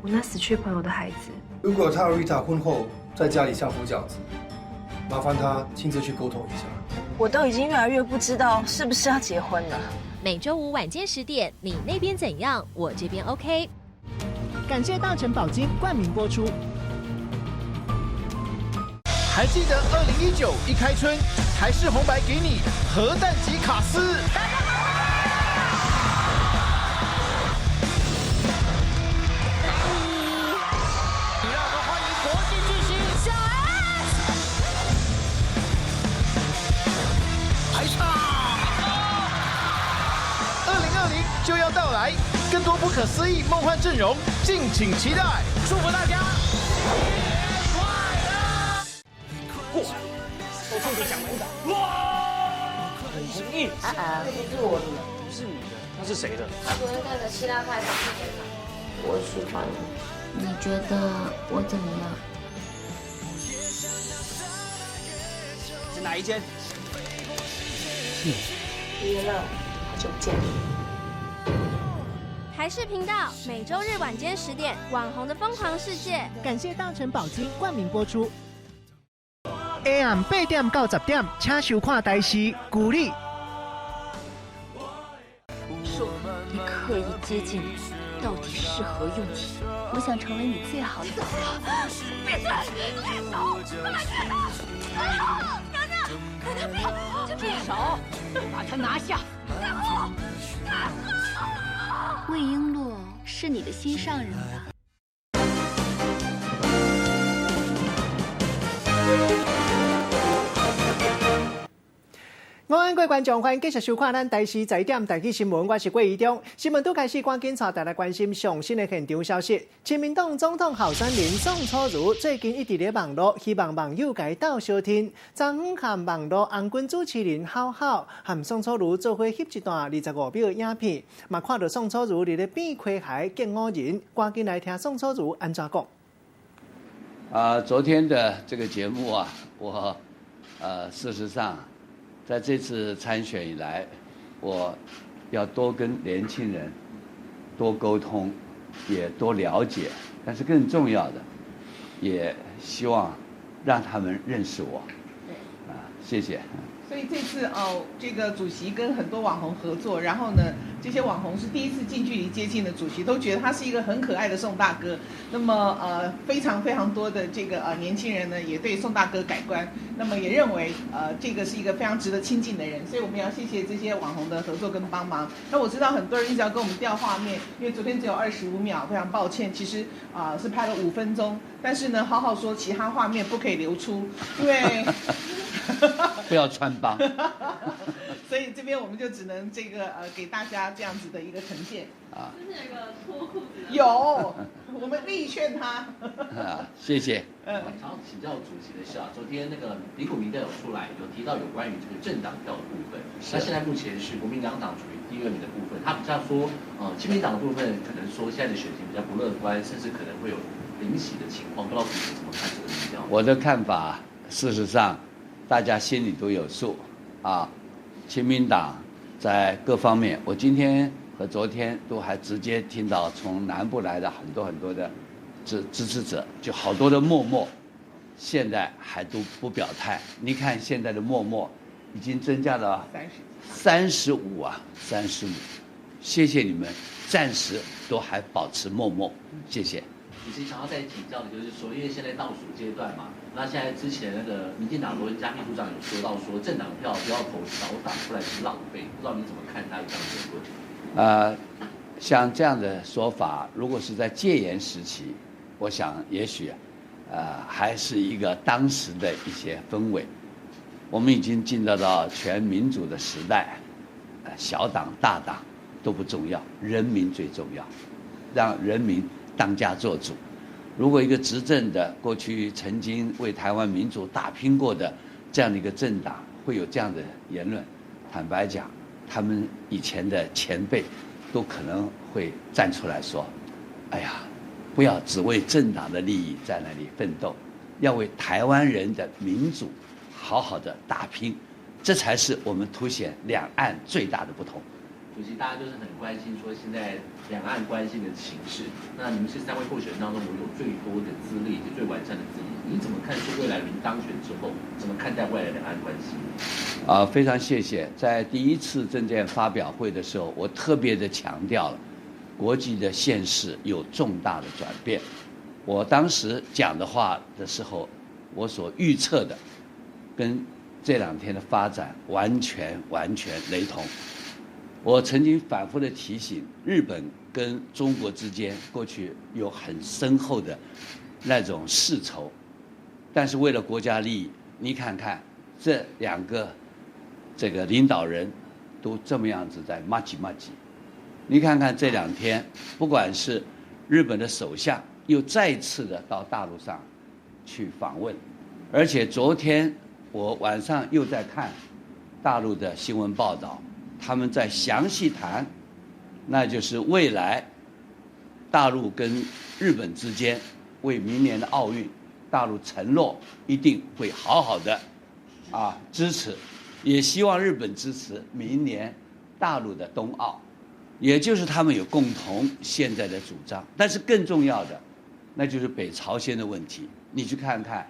我那死去朋友的孩子。如果他和瑞塔婚後在家裡相夫教子，麻煩他親自去溝通一下。我都已經越來越不知道是不是要結婚了。每週五晚間10點，你那邊怎樣？我這邊 OK。感謝大成寶金冠名播出。還記得2019一開春，台視紅白給你核彈級卡司。讓我們歡迎國際巨星小 S。排場。2020就要到來，更多不可思議夢幻陣容，敬請期待。祝福大家。過，我負責獎門的。哇，很硬。啊啊，這不是我的，不是你的，那是誰的？他昨天帶的希臘派是誰的？我喜歡你。你覺得我怎麼樣？是哪一間？是。別了，好久不見。台視頻道每週日晚間10點，網紅的瘋狂世界。感謝大成寶金冠名播出。下暗8點到10點，請收看台視舊里。說你刻意接近我，到底是何用意？我想成為你最好的朋友。閉嘴！別走！快來！娘娘，娘娘別！住手！把他拿下！大夫，大夫！魏瓔珞是你的心上人吧？午安，各位觀眾，歡迎繼續收看咱台視十一點台語新聞，我是郭怡中。新聞拄開始，趕緊帶大家關心上新的現場消息。親民黨總統候選人宋楚瑜最近一直咧網路，希望網友共伊鬥相挺。昨昏和網路紅軍主持人浩浩和宋楚瑜做伙翕一段25秒的影片，嘛看到宋楚瑜佇咧變開懷見五人，趕緊來聽宋楚瑜按怎講。啊，昨天的這個節目啊，我，事實上。在這次參選以來，我要多跟年輕人多溝通，也多了解，但是更重要的，也希望讓他們認識我。對，啊，謝謝。所以這次哦，這個主席跟很多網紅合作，然後呢，這些網紅是第一次近距離接近的主席，都覺得他是一個很可愛的宋大哥。那麼非常非常多的這個年輕人呢，也對宋大哥改觀，那麼也認為這個是一個非常值得親近的人。所以我們要謝謝這些網紅的合作跟幫忙。那我知道很多人一直要跟我們調畫面，因為昨天只有25秒，非常抱歉，其實是拍了5分鐘，但是呢，好好說其他畫面不可以流出，因為。不要穿幫，所以這邊我們就只能這個給大家這樣子的一個呈現。啊，是那個脫褲子。有，我們力勸他。啊，謝謝。嗯，想請教主席的是啊，昨天那個李股民調有出來，有提到有關於這個政黨票的部分。那現在目前是國民兩黨處於第二名的部分，他比較說，親民黨的部分可能說現在的選情比較不樂觀，甚至可能會有領洗的情況，不知道主席怎麼看這個民調？我的看法，事實上。大家心裡都有數，啊，親民黨在各方面，我今天和昨天都還直接聽到從南部來的很多很多的支持者，就好多的默默，現在還都不表態。你看現在的默默已經增加了35啊，35，謝謝你們，暫時都還保持默默，謝謝。以及想要再請教的就是說，因為現在倒數階段嘛，那現在之前那個民進黨羅文嘉秘書長有說到說，政黨票不要投小黨，不然是浪費。不知道你怎麼看他這樣的言論？像這樣的說法，如果是在戒嚴時期，我想也許，還是一個當時的一些氛圍。我們已經進入到全民主的時代，小黨大黨都不重要，人民最重要，讓人民當家作主。如果一個執政的過去曾經為台灣民主打拼過的這樣的一個政黨會有這樣的言論，坦白講，他們以前的前輩都可能會站出來說：“哎呀，不要只為政黨的利益在那裡奮鬥，要為台灣人的民主好好的打拼，這才是我們凸顯兩岸最大的不同。”主席，大家就是很关心说现在两岸关系的情势。那你们是三位候选人当中，我有最多的资历以及最完善的资历，你怎么看？说未来您当选之后，怎么看待未来两岸关系？啊，非常谢谢。在第一次政见发表会的时候，我特别的强调了国际的现实有重大的转变。我当时讲的话的时候，我所预测的跟这两天的发展完全完全雷同。我曾经反复的提醒，日本跟中国之间过去有很深厚的那种世仇，但是为了国家利益，你看看这两个这个领导人都这么样子在麻吉麻吉，你看看这两天，不管是日本的首相又再次的到大陆上去访问，而且昨天我晚上又在看大陆的新闻报道。他们在详细谈，那就是未来大陆跟日本之间为明年的奥运，大陆承诺一定会好好的支持，也希望日本支持明年大陆的冬奥，也就是他们有共同现在的主张。但是更重要的，那就是北朝鲜的问题。你去看看，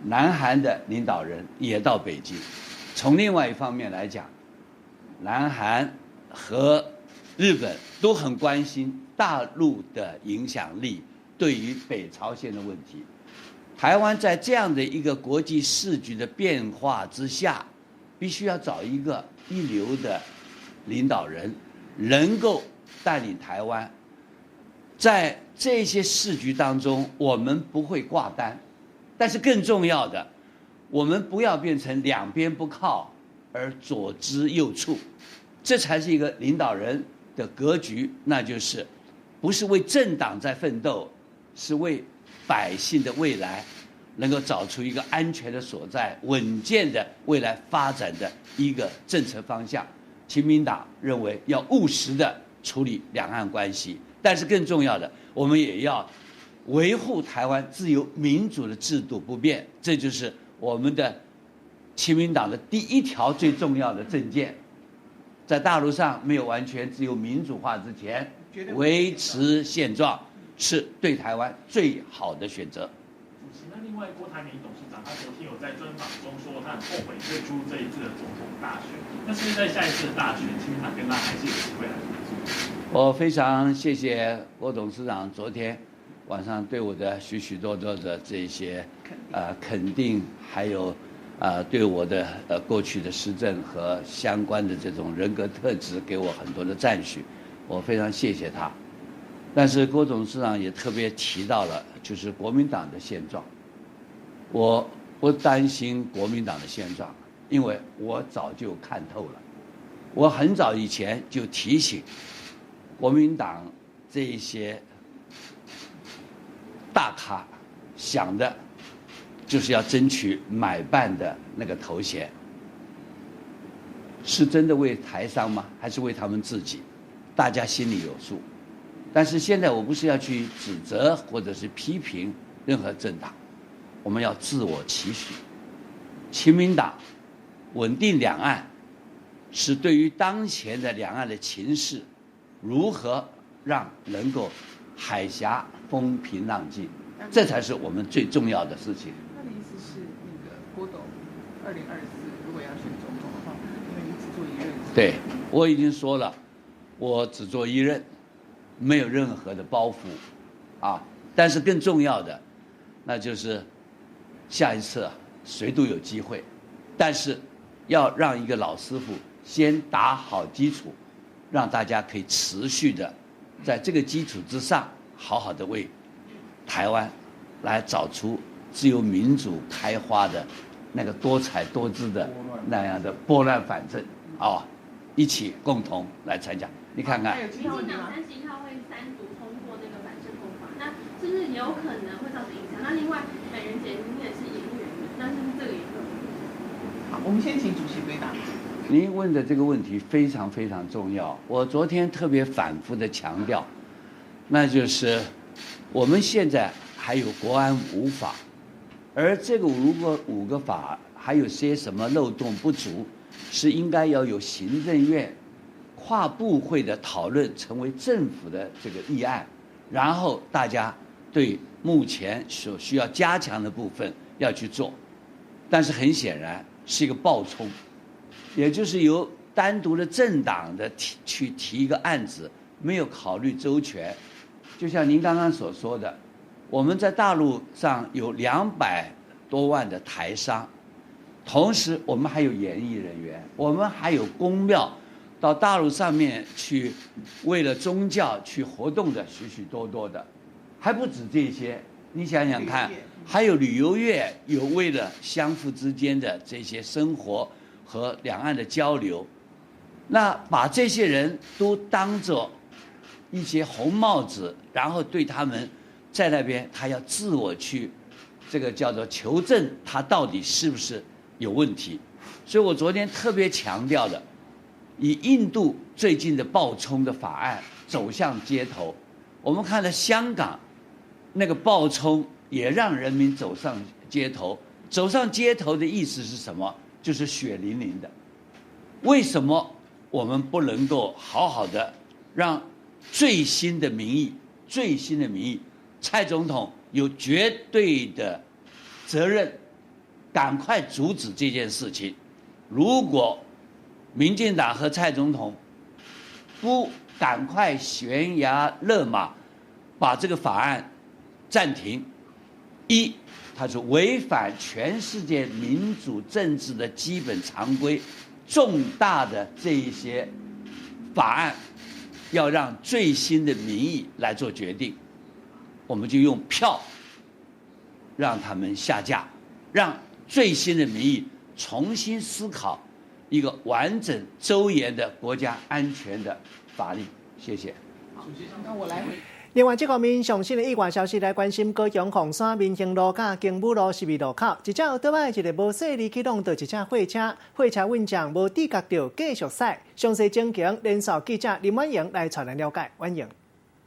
南韩的领导人也到北京。从另外一方面来讲，南韩和日本都很关心大陆的影响力对于北朝鲜的问题。台湾在这样的一个国际时局的变化之下，必须要找一个一流的领导人，能够带领台湾，在这些时局当中，我们不会挂单，但是更重要的，我们不要变成两边不靠而左支右绌，这才是一个领导人的格局，那就是不是为政党在奋斗，是为百姓的未来能够找出一个安全的所在、稳健的未来发展的一个政策方向。亲民党认为要务实的处理两岸关系，但是更重要的，我们也要维护台湾自由民主的制度不变，这就是我们的亲民党的第一条最重要的政见。在大陆上没有完全自由民主化之前，维持现状是对台湾最好的选择。主席，那另外郭台铭董事长他昨天有在专访中说，他很后悔退出这一次的总统大选。那是不是在下一次的大选，亲民党跟他还是有机会来合作？我非常谢谢郭董事长昨天晚上对我的许许多多的这些肯定，还有对我的过去的施政和相关的这种人格特质给我很多的赞许，我非常谢谢他。但是郭董事长也特别提到了，就是国民党的现状。我不担心国民党的现状，因为我早就看透了。我很早以前就提醒国民党这一些大咖，想的就是要争取买办的那个头衔，是真的为台商吗？还是为他们自己？大家心里有数。但是现在我不是要去指责或者是批评任何政党，我们要自我期许。亲民党稳定两岸，是对于当前的两岸的情势，如何让能够海峡风平浪静，这才是我们最重要的事情。那的意思是，那个郭董，2024如果要选总统的话，因为你只做一任。对，我已经说了，我只做一任。没有任何的包袱，啊！但是更重要的，那就是下一次谁都有机会，但是要让一个老师傅先打好基础，让大家可以持续的在这个基础之上，好好的为台湾来找出自由民主开花的那个多彩多姿的那样的拨乱反正啊，一起共同来参加。你看看，民进党31号会三读通过那个反渗透法，那是不是有可能会造成影响？那另外，美人姐您也是演艺人员，那是不是这个也会？好，我们先请主席回答。您问的这个问题非常非常重要，我昨天特别反复的强调，那就是我们现在还有国安五法，而这个如果五个法还有些什么漏洞不足，是应该要有行政院跨部会的讨论，成为政府的这个议案，然后大家对目前所需要加强的部分要去做，但是很显然是一个暴冲，也就是由单独的政党的提去提一个案子，没有考虑周全。就像您刚刚所说的，我们在大陆上有200多万的台商，同时我们还有演艺人员，我们还有宫庙，到大陆上面去为了宗教去活动的许许多多的，还不止这些。你想想看，还有旅游业，有为了相互之间的这些生活和两岸的交流，那把这些人都当作一些红帽子，然后对他们在那边，他要自我去这个叫做求证，他到底是不是有问题。所以我昨天特别强调的，以印度最近的暴冲的法案走向街头，我们看到香港那个暴冲也让人民走上街头。走上街头的意思是什么？就是血淋淋的。为什么我们不能够好好的让最新的民意、最新的民意，蔡总统有绝对的责任，赶快阻止这件事情。如果民进党和蔡总统不赶快悬崖勒马，把这个法案暂停，一，它是违反全世界民主政治的基本常规，重大的这一些法案，要让最新的民意来做决定，我们就用票让他们下架，让最新的民意重新思考一个完整周延的国家安全的法律。谢谢。那我来。另外，這方面上新的意外消息來關心，高雄鳳山民興路佮經武路十字路口，一隻歐多擺一个無細膩去挵著一隻貨車，貨車運將無知覺著繼續駛。詳細情形，連線記者林婉瑩來帶咱了解。婉瑩。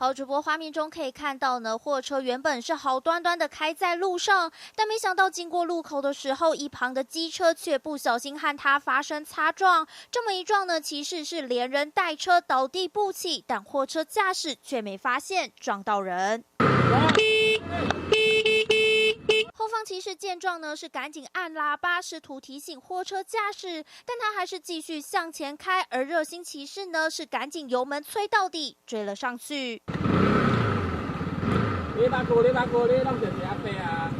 好，主播畫面中可以看到呢，貨車原本是好端端的開在路上，但沒想到經過路口的時候，一旁的機車卻不小心和它發生擦撞。這麼一撞呢，其實是連人帶車倒地不起，但貨車駕駛卻沒發現撞到人。後方騎士見狀呢，是趕緊按喇叭試圖提醒貨車駕駛，但他還是繼續向前開。而熱心騎士呢，是趕緊油門催到底，追了上去。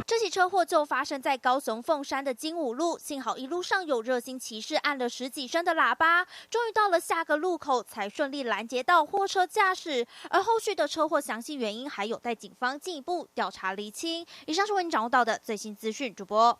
這起車禍就發生在高雄鳳山的經武路，幸好一路上有熱心騎士按了十幾聲的喇叭，終於到了下個路口才順利攔截到貨車駕駛。而後續的車禍詳細原因還有待警方進一步調查釐清。以上是為你掌握到的最新資訊，主播。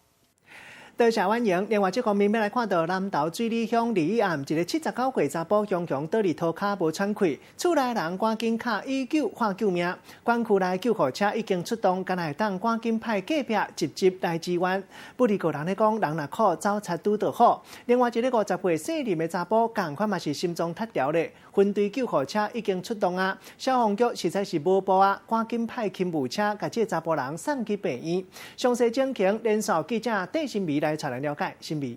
多謝婉瑩。另外，這方面欲來看到南投水里鄉禮義暗一个79歲查埔雄雄倒佇塗跤無喘氣，厝內人趕緊敲119喊救命，管區內救護車已經出動，敢若會當趕緊派隔壁直接來支援。不離個人咧講，人若苦，走賊拄著好。另外一个50歲姓林的查埔，仝款嘛是心臟塌掉咧，分隊救護車已經出動啊，消防局實在是無步啊，趕緊派輕務車共這个查埔人送去病院。詳細情形，連線記者戴新美來帶咱了解，新美。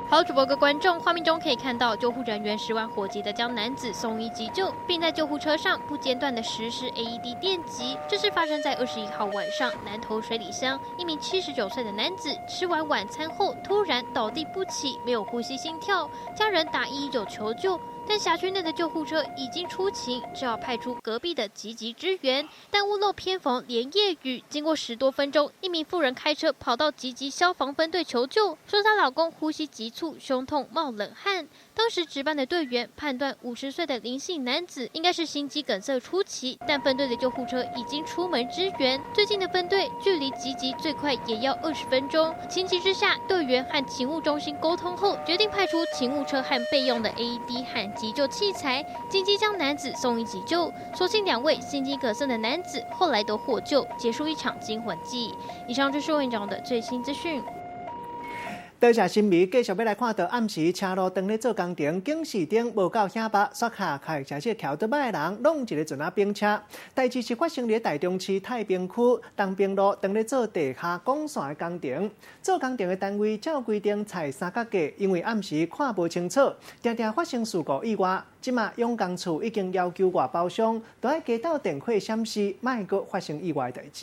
好，主播各觀眾，畫面中可以看到救護人員十萬火急的將男子送醫急救，並在救護車上不間斷的實施 AED 電擊。這是發生在21號晚上，南投水里鄉一名79歲的男子吃完晚餐後突然倒地不起，沒有呼吸心跳，家人打119求救。但轄區內的救護車已經出勤，只好派出隔壁的緊急支援。但屋漏偏逢連夜雨，經過10多分鐘，一名婦人開車跑到集集消防分隊求救，說她老公呼吸急促、胸痛、冒冷汗。當時值班的隊員判斷50歲的林姓男子應該是心肌梗塞初期，但分隊的救護車已經出門支援。最近的分隊距離集集最快也要20分鐘。情急之下，隊員和勤務中心溝通後，決定派出勤務車和備用的 AED 和急救器材，緊急將男子送醫急救。所幸兩位心肌梗塞的男子後來都獲救，結束一場驚魂記。以上就是衛長的最新資訊。多謝新聞，繼續欲來看到暗時車路當咧做工程，警示燈無夠顯目，煞卡開車這橋頭擺的人攏一個陣仔冰車。代誌是發生佇台中市太平區東平路當咧做地下管線的工程，做工程的單位照規定採三腳架，因為暗時看無清楚，定定發生事故意外。這馬養工處已經要求外包商都愛加鬥電火閃示，莫閣發生意外代誌。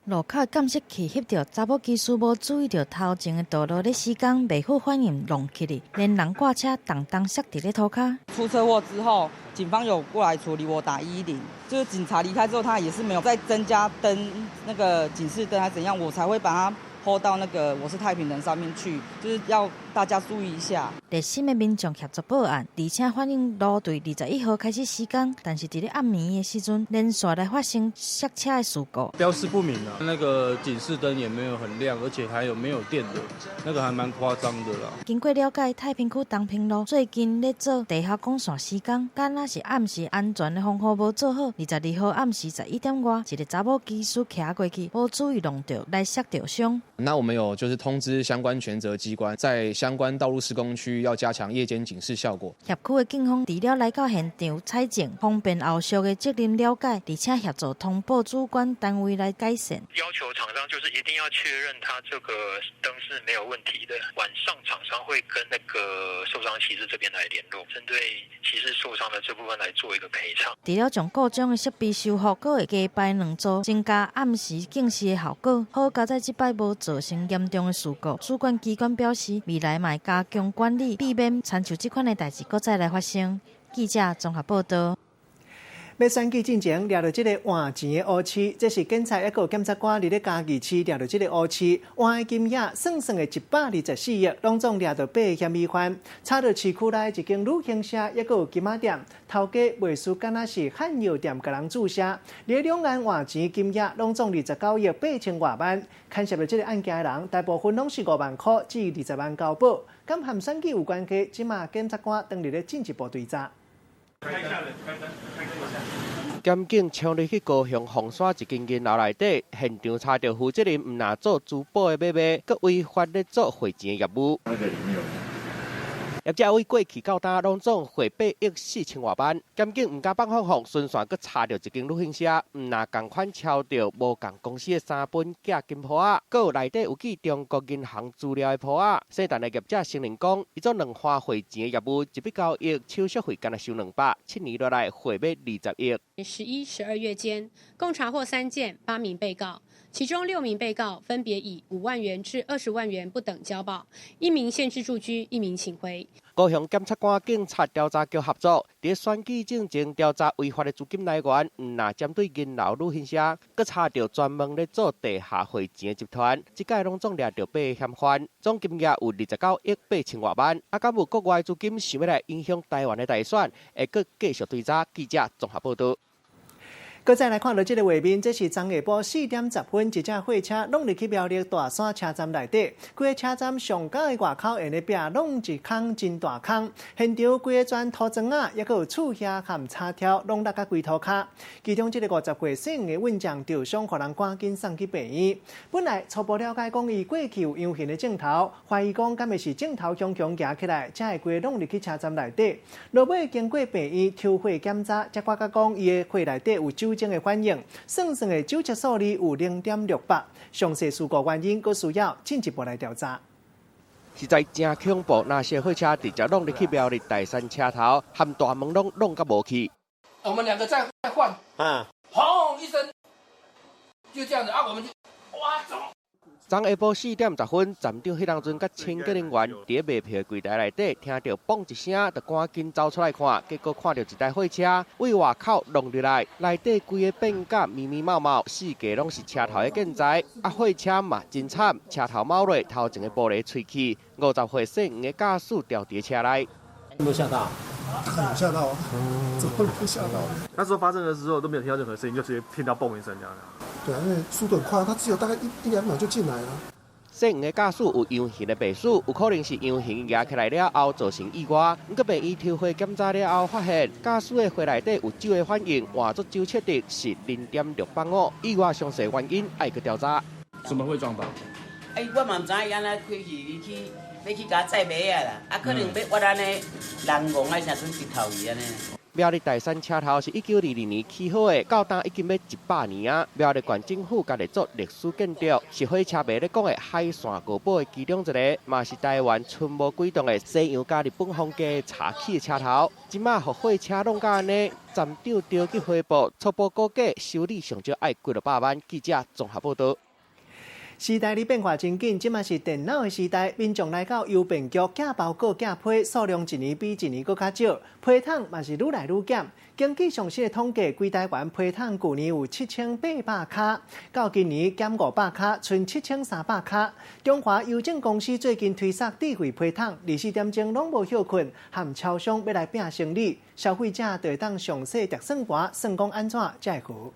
路口監視器翕著查某機師無注意著頭前的道路咧施工，袂赴反應弄起去，連人掛車重重摔佇咧塗跤。出車禍之後，警方有過來處理，我打110，就是警察離開之後，他也是沒有再增加燈，那個警示燈還怎樣，我才會把它 PO 到那個我是太平人上面去，就是要大家注意一下。熱心的民眾協助報案，而且反映路對21號開始施工，但是佇咧暗暝的時陣，連續來發生摔車的事故。標示不明啊，那個警示燈也沒有很亮，而且還有沒有電的，那個還蠻誇張的啦。經過了解，太平區東平路最近咧做地下管線施工，敢若是暗時安全的防護無做好。22號暗時11點外，一個查某機師騎過去，無注意弄著來摔著傷。那我們有就是通知相關權責機關，在相關道路施工區要加強夜間警示效果。協區的警方除了來到現場採證，方便後續的責任了解，而且協助通報主管單位來改善。要求廠商就是一定要確認他這個燈是沒有問題的。晚上廠商會跟那個受傷騎士這邊來聯絡，針對騎士受傷的這部分來做一個賠償。除了將故障的設備修復，閣會加排兩組，增加暗時警示的效果。好佳哉這擺無造成嚴重的事故。主管機關表示，未來嘛會加強管理，避免親像這款的代誌閣再來發生。記者綜合報道。欲選舉進前掠著這个換錢的烏市，這是警察抑閣有檢察官佇咧嘉義市掠著這个烏市，換的金額算算的124億，攏總掠著八个嫌疑犯。查著市區內一間旅行社，抑閣有金仔店，頭家賣書敢若是漢藥店，共人注射。佇咧兩岸換錢金額攏總29億8千外萬，牽涉著這个案件的人，大部分攏是5萬箍至20萬交保，敢和選舉有關係？這馬檢察官當佇咧進一步追查。檢警衝入去高雄鳳山一間銀樓內底，現場查著負責人毋但做珠寶的買賣，閣違法咧做匯錢的業務。業者為過去到今攏總匯8億4千外萬，檢警毋敢放放放，循線閣查著一間旅行社，毋但仝款抄著無仝公司的3本寄金簿仔，閣有內底有記中國銀行資料的簿仔。姓陳的業者承認講，伊做兩岸匯錢的業務，一筆交易手續費干焦收200，7年落來匯欲20億。 11、12月間，共查獲3件，8名被告，其中6名被告分別以5萬元至20萬元不等交保，1名限制住居，1名請回。高雄檢察官、警察調查局合作，佇選舉進前調查違法的資金來源，毋但針對銀樓、旅行社，閣查著專門咧做地下匯錢的集團。這擺攏總掠著8个嫌犯，總金額有29億8千外萬。啊，敢有國外資金想欲來影響台灣的大選，會閣繼續追查。記者綜合報導。閣再來看著這个畫面，這是昨下晡4點10分，一隻貨車攏入去苗栗大山車站內底，規个車站上高的外口沿的壁攏一空真大空，現場規个磚塗磚仔，抑閣有厝瓦和柴條攏落甲規塗跤。其中這个50歲姓的運將受傷，予人趕緊送去病院。本來初步了解講，伊過去有陽性的症頭，懷疑講敢會是症頭強強行起來，才會規个攏入去車站內底。落尾經過病院抽血檢查，才發覺講伊的血內底有酒精的反應，算算的酒測數字有0.68，詳細事故原因閣需要進一步來調查。實在真恐怖，那些貨車直接攏入去苗栗大山車頭，含大門攏弄甲無去。我們兩個在換，啊，轟一聲，就這樣子啊，我們就哇走。昨下晡4點10分，站長彼當陣佮清潔人員佇咧賣票的櫃台內底，聽著嘣一聲，就趕緊走出來看，結果看著一台貨車對外口攏入來，內底規个變甲密密麻麻，四界攏是車頭的建材，啊，貨車嘛真慘，車頭冒落，頭前的玻璃碎去，50歲姓黃的駕駛掉佇車內。有沒有嚇到？很嚇到啊！怎麼會嚇到？那時候發生的時候都沒有聽到任何聲音，就直接聽到嘣一聲這樣。對啊，因為速度很快，它只有大概一兩秒就進來了。姓黃的駕駛有陽性的病史，有可能是陽性壓起來了後造成意外。毋過病院抽血檢查了後，發現駕駛的血內底有酒的反應，換做酒測值是0.685。意外詳細原因愛閣調查。怎麼會撞到？哎，我嘛毋知影伊按怎開去，伊去欲去共載馬仔啦，啊，可能欲挖按呢人戇啊啥陣直頭去按呢。苗栗大山車頭是1922年起好的，到今已經欲100年啊。苗栗縣政府共列做歷史建築，是火車迷咧講的海線五寶的其中一个，嘛是台灣賰無幾棟的西洋佮日本風格柴起的車頭。這馬予火車弄甲按呢，站長著去回報，初步估計修理上少愛幾落百萬。記者綜合報道。時代咧變化真緊，這馬是電腦的時代，民眾來到郵便局寄包裹、寄批，數量一年比一年閣較少，批桶嘛是愈來愈減。根據上新的統計，規台灣批桶舊年有7800跤，到今年減500跤，賰7300跤。中華郵政公司最近推捒智慧批桶，24點鐘攏無歇睏，和超商欲來拚生理，消費者就會當詳細疊算盤，算講按怎才會好。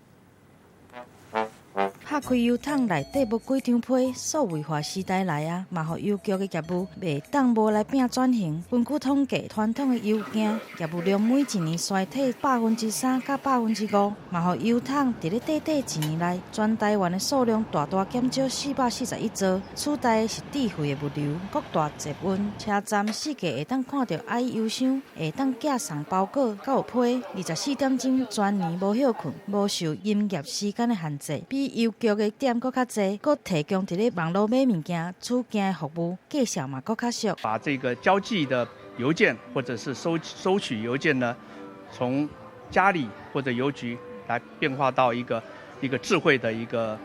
拍開郵筒內底無幾張批，數位化時代來啊，嘛予郵局的業務袂當無來拚轉型。根據統計，傳統的郵件業務量每一年衰退3%到5%，嘛予郵筒佇咧短短一年內，全台灣的數量大大減少441座。取代的是智慧的物流，各大捷運車站四界會當看著愛郵箱，會當寄送包裹，閣有批，24點鐘全年無歇睏，無受營業時間的限制，比郵局的點閣較濟，閣提供佇咧網路買物件、取件的服務，價數嘛閣較俗。把這個交寄的郵件或者是收取郵件呢，從家裡或者郵局來變化到一個智慧的一個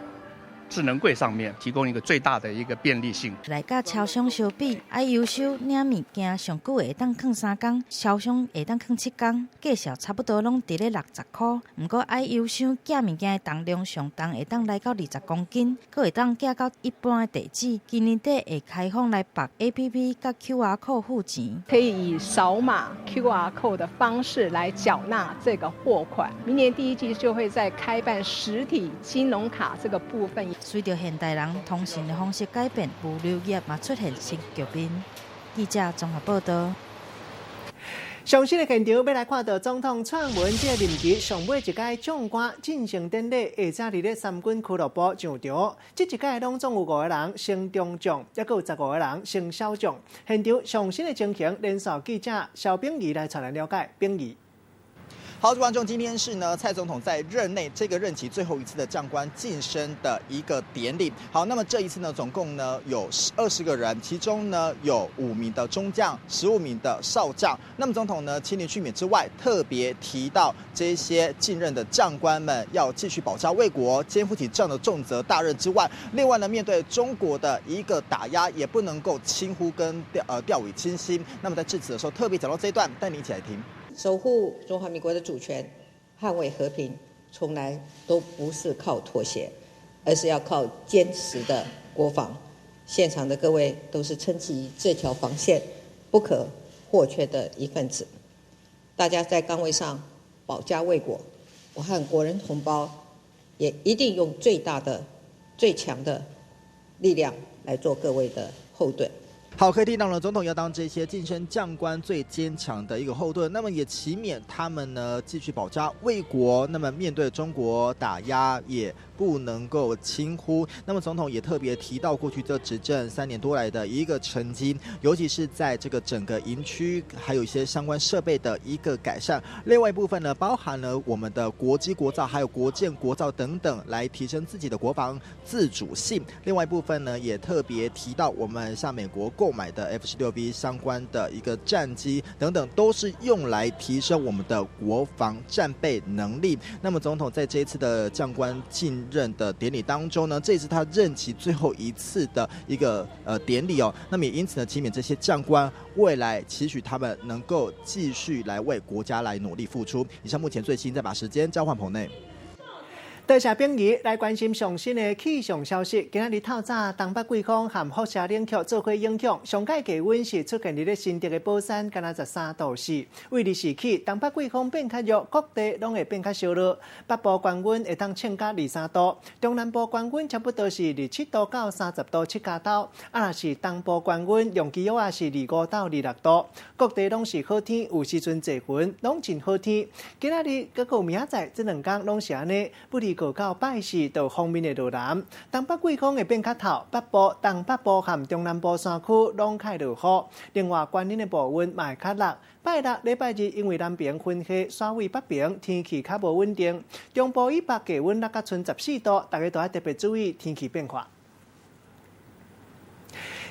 智能櫃上面，提供一個最大的一個便利性。來佮超商相比，愛郵收領物件上久會當囥3工，超商會當囥7工，價數差不多攏佇咧60箍。毋過愛郵箱寄物件的重量上重會當來到20公斤，閣會當寄到一般的地址。今年底會開放來綁 APP 佮 QR code 付錢，可以以掃碼 QR code 的方式來繳納這個貨款。明年第一季就會再開辦實體金融卡這個部分。隨著現代人通訊的方式改變，物流業嘛出現新局面。記者綜合報道。上新的現場，欲來看著總統蔡英文這個任期上尾一屆將官晉升典禮，下早佇咧三軍俱樂部上場。這一屆攏總有五個人升中將，抑閣有15個人升少將。現場上新的情形，連線記者蕭炳儀來帶咱了解。炳儀。好，觀眾，今天是呢蔡總統在任內這個任期最後一次的將官晉升的一個典禮。好，那麼這一次呢，總共呢有20個人，其中呢有5名的中將，15名的少將。那麼總統呢親臨勸勉之外，特別提到這些晉任的將官們要繼續保家衛國，肩負起這樣的重責大任之外，另外呢面對中國的一個打壓，也不能夠輕忽跟掉以輕心。那麼在致辭的時候，特別講到這一段，帶你一起來聽。守護中華民國的主權，捍衛和平，從來都不是靠妥協，而是要靠堅實的國防。現場的各位都是撐起這條防線不可或缺的一份子。大家在崗位上保家衛國，我和國人同胞也一定用最大的、最強的力量來做各位的後盾。好，可以聽到了，總統要當這些晉升將官最堅強的一個後盾，那麼也期勉他們呢繼續保家衛國。那麼面對中國打壓，也不能夠輕忽。那麼總統也特別提到過去這執政3年多來的一個成績，尤其是在這個整個營區，還有一些相關設備的一個改善。另外一部分呢，包含了我們的國機國造，還有國艦國造等等，來提升自己的國防自主性。另外一部分呢，也特別提到我們向美國購買的 F-16V 相關的一個戰機等等，都是用來提升我們的國防戰備能力。那麼總統在這一次的將官晉任的典禮當中呢，這次他任期最後一次的一個典禮哦，那麼也因此呢，期勉這些將官未來期許他們能夠繼續來為國家來努力付出。以上目前最新，再把時間交換棚內。多謝炳儀來關心上新的氣象消息。今仔日透早東北季風和輻射冷卻做伙影響，上蓋低溫是出現佇咧新竹的寶山，敢若13度4。對日時起，東北季風變較弱，各地攏會變較燒熱。北部高溫會當衝到23度，中南部高溫差不多是27度到30度七加度。啊，若是東部高溫，長期也是25到26度。各地攏是好天，有時陣濟雲，攏真好天。今仔日閣有明仔載，這兩工攏是按呢，不離。過到拜四，就鋒面會落南，東北季風會變較透，北部、東北部和中南部山區攏較會落雨。另外，關嶺的部分嘛會較熱。拜六、禮拜日因為南爿雲系徙位北爿，天氣較無穩定。中部以北氣溫落甲賰14度，大家都愛特別注意天氣變化。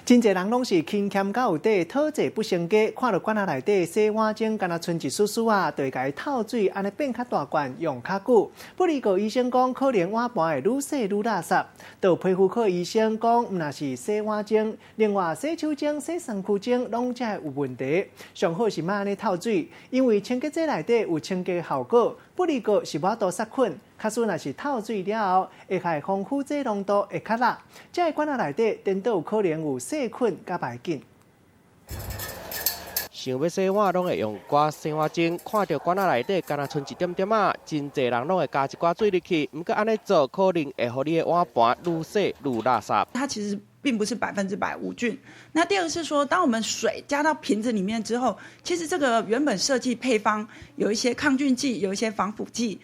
真濟人攏是勤儉到有底，討債不成家。看著罐仔內底洗碗精，敢若賰一絲絲仔，就會共伊透水，按呢變較大罐，用較久。不過醫生講，可能碗盤會愈洗愈垃圾。著皮膚科醫生講，毋若是洗碗精，另外洗手精、洗身軀精攏才會有問題。上好是莫按呢透水，因為清潔劑內底有清潔效果，不過是無法度殺菌。假使若是透水了後，會害防腐劑濃度會較落，這个罐仔內底顛倒有可能有細菌佮霾菌。想欲洗碗，攏會用寡洗碗精。看著罐仔內底，敢若賰一點點仔，真濟人攏會加一寡水入去。毋過按呢做，可能會予你的碗盤愈洗愈垃圾。它其實並不是100%無菌。那第二個是說，當我們水加到瓶子裡面之後，其實這個原本設計配方有一些抗菌劑，有一些防腐劑。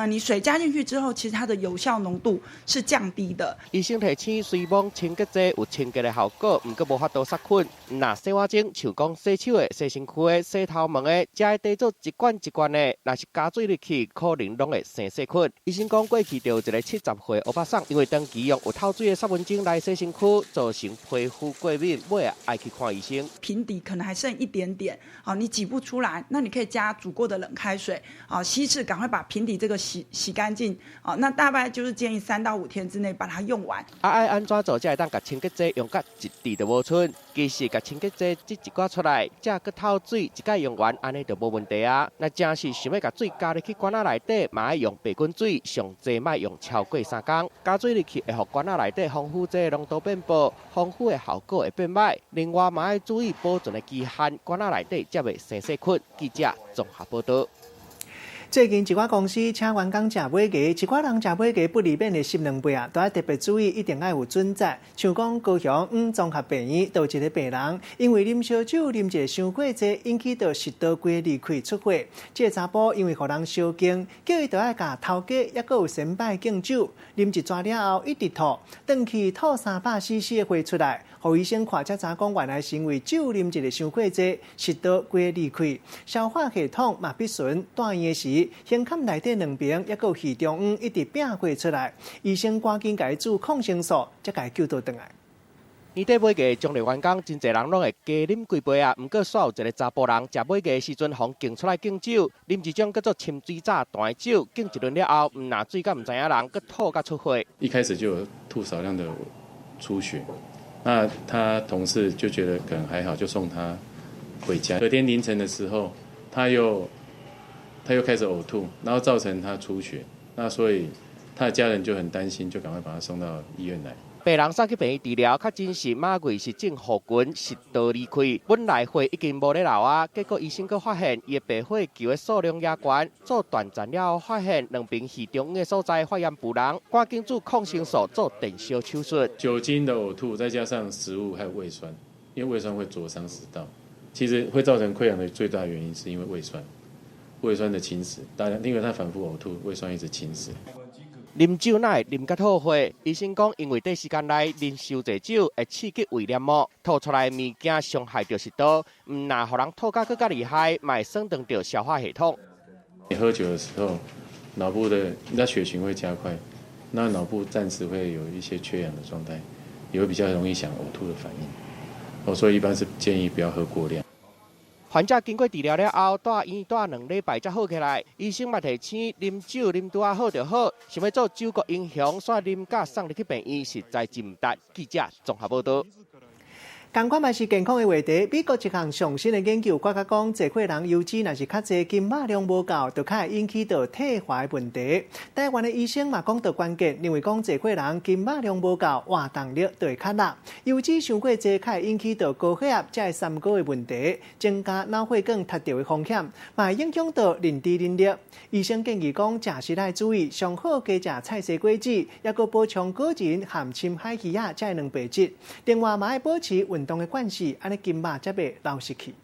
你水加進去之後，其實它的有效濃度是降低的。醫生提醒，雖罔清潔劑有清潔的效果，毋過無法度殺菌。若洗碗精，像講洗手的、洗身軀的、洗頭毛的，才會當做一罐一罐的。若是加水入去，可能攏會生細菌。醫生講，過去就有一个70歲歐巴桑，因為長期用有透水的殺菌精來洗身軀，造成皮膚過敏，尾仔愛去看醫生。瓶底可能還剩一點點，好，你擠不出來，那你可以加煮過的冷開水，好，稀釋，趕快把瓶底這個洗洗乾淨，哦，那大概就是建議3到5天之內把它用完。啊，愛按怎做才會當共清潔劑用甲一滴都無賰？其實共清潔劑擠一寡出來，才閣透水，一擺用完，按呢就無問題啊。若真是想欲共水加入去罐仔內底，嘛愛用白滾水，上濟莫用超過3工。加水入去會予罐仔內底防腐劑濃度變薄，防腐的效果會變歹。另外嘛愛注意保存的期限，罐仔內底才袂生細菌。記者綜合報導。最近一寡公司請員工食尾牙，一寡人食尾牙不離免會攝兩杯啊，都愛特別注意，一定愛有準則。像講高雄綜合病院，就有一个病人，因為啉燒酒啉一个傷過濟，引起著食道規個離開出血。這个查埔因為予人相敬，叫伊著愛共頭家抑閣有先輩敬酒，啉一逝了後一直吐，轉去吐300 cc 的血出來，予醫生看才知影講原來是因為酒啉一个傷過濟，食道規個離開，消化系統嘛必損，住院時。胸腔內底兩爿，抑閣有胰中央一直拚血出來，醫生趕緊共伊注抗生素，才共伊救倒轉來。年底尾牙，中坜員工真濟人攏會加啉幾杯啊。毋過，煞有一个查埔人食尾牙的時陣，予敬出來敬酒，啉一種叫做深水早彈的酒，敬一輪了後，毋若醉甲毋知影人，閣吐甲出血。一開始就有吐少量的出血，那他同事就覺得可能還好，就送他回家。隔天凌晨的時候，他又開始嘔吐，然後造成他出血，那所以他的家人就很擔心，就趕快把他送到醫院來。病人送去病院治療，確診是馬瑞氏症候群，食道離開。本來血已經無咧流啊，結果醫生閣發現伊的白血球的數量也懸，做斷層了後發現兩爿胰中央的所在發炎浮膿，趕緊注抗生素做電燒手術。酒精的嘔吐，再加上食物還有胃酸，因為胃酸會灼傷食道，其實會造成潰瘍的最大原因是因為胃酸。胃酸的侵蝕，當然因為他反覆嘔吐，胃酸一直侵蝕。啉酒哪會啉甲吐血？醫生講，因為短時間內啉傷濟酒，會刺激胃黏膜，吐出來的物件傷害著食道，毋若予人吐甲閣較厲害，嘛會損傷著消化系統。你喝酒的時候，腦部的那血循會加快，那腦部暫時會有一些缺氧的狀態，也會比較容易想嘔吐的反應。哦，所以一般是建議不要喝過量。患者經過治療了後，住院住2禮拜才好起來。醫生嘛提醒，啉酒啉拄仔好就好，想欲做酒國英雄，煞啉甲送入去病院，實在真毋值。記者綜合報導。仝款嘛是健康的話題。美國一項上新的研究，發覺講，濟歲人油脂若是較濟，筋肉量無夠，就較會引起著退化的問題。台灣的醫生嘛講到關鍵，認為講濟歲人筋肉量無夠，活動力就會較落。油脂傷過濟，較會引起著高血壓，這三高的問題，增加腦血管塞著的風險，嘛會影響到認知能力。醫生建議講，食食愛注意，上好加食菜西果子，抑閣補充果仁含深海魚仔這蛋白質。另外嘛愛保持運動的慣勢，按呢筋肉才袂流失去。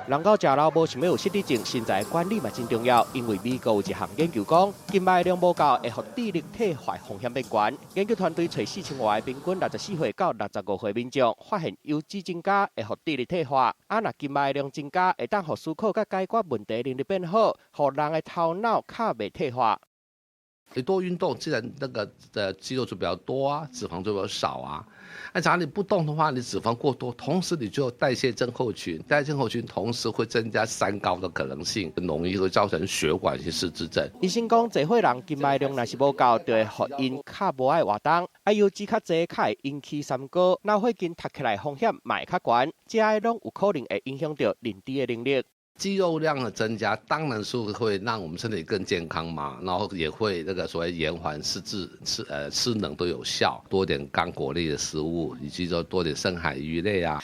人狗食老無想欲有失智症，身材管理嘛真重要。因為美國有一項研究講，筋肉量無夠會予智力退化風險變懸。研究團隊揣4000外平均64歲到65歲民眾，發現油脂增加會予智力退化。啊，若筋肉量增加，會當予思考佮解決問題能力變好，予人的頭腦較袂退化。你多運動，自然那個的肌肉就比較多啊，脂肪就比較少啊。那假如你不動的話，你脂肪過多，同時你就代謝症候群，代謝症候群同時會增加三高的可能性，容易會造成血管性失智症。醫生講，濟歲人筋肉量若是無夠，就會予𪜶較無愛活動，啊油脂較濟，較會引起三高，腦血筋塞起來風險嘛會較懸，這攏有可能會影響著認知的能力。肌肉量的增加，當然是會讓我們身體更健康嘛，然後也會那個所謂延緩失智、失能都有效。多點乾果類的食物，以及說多點深海魚類啊。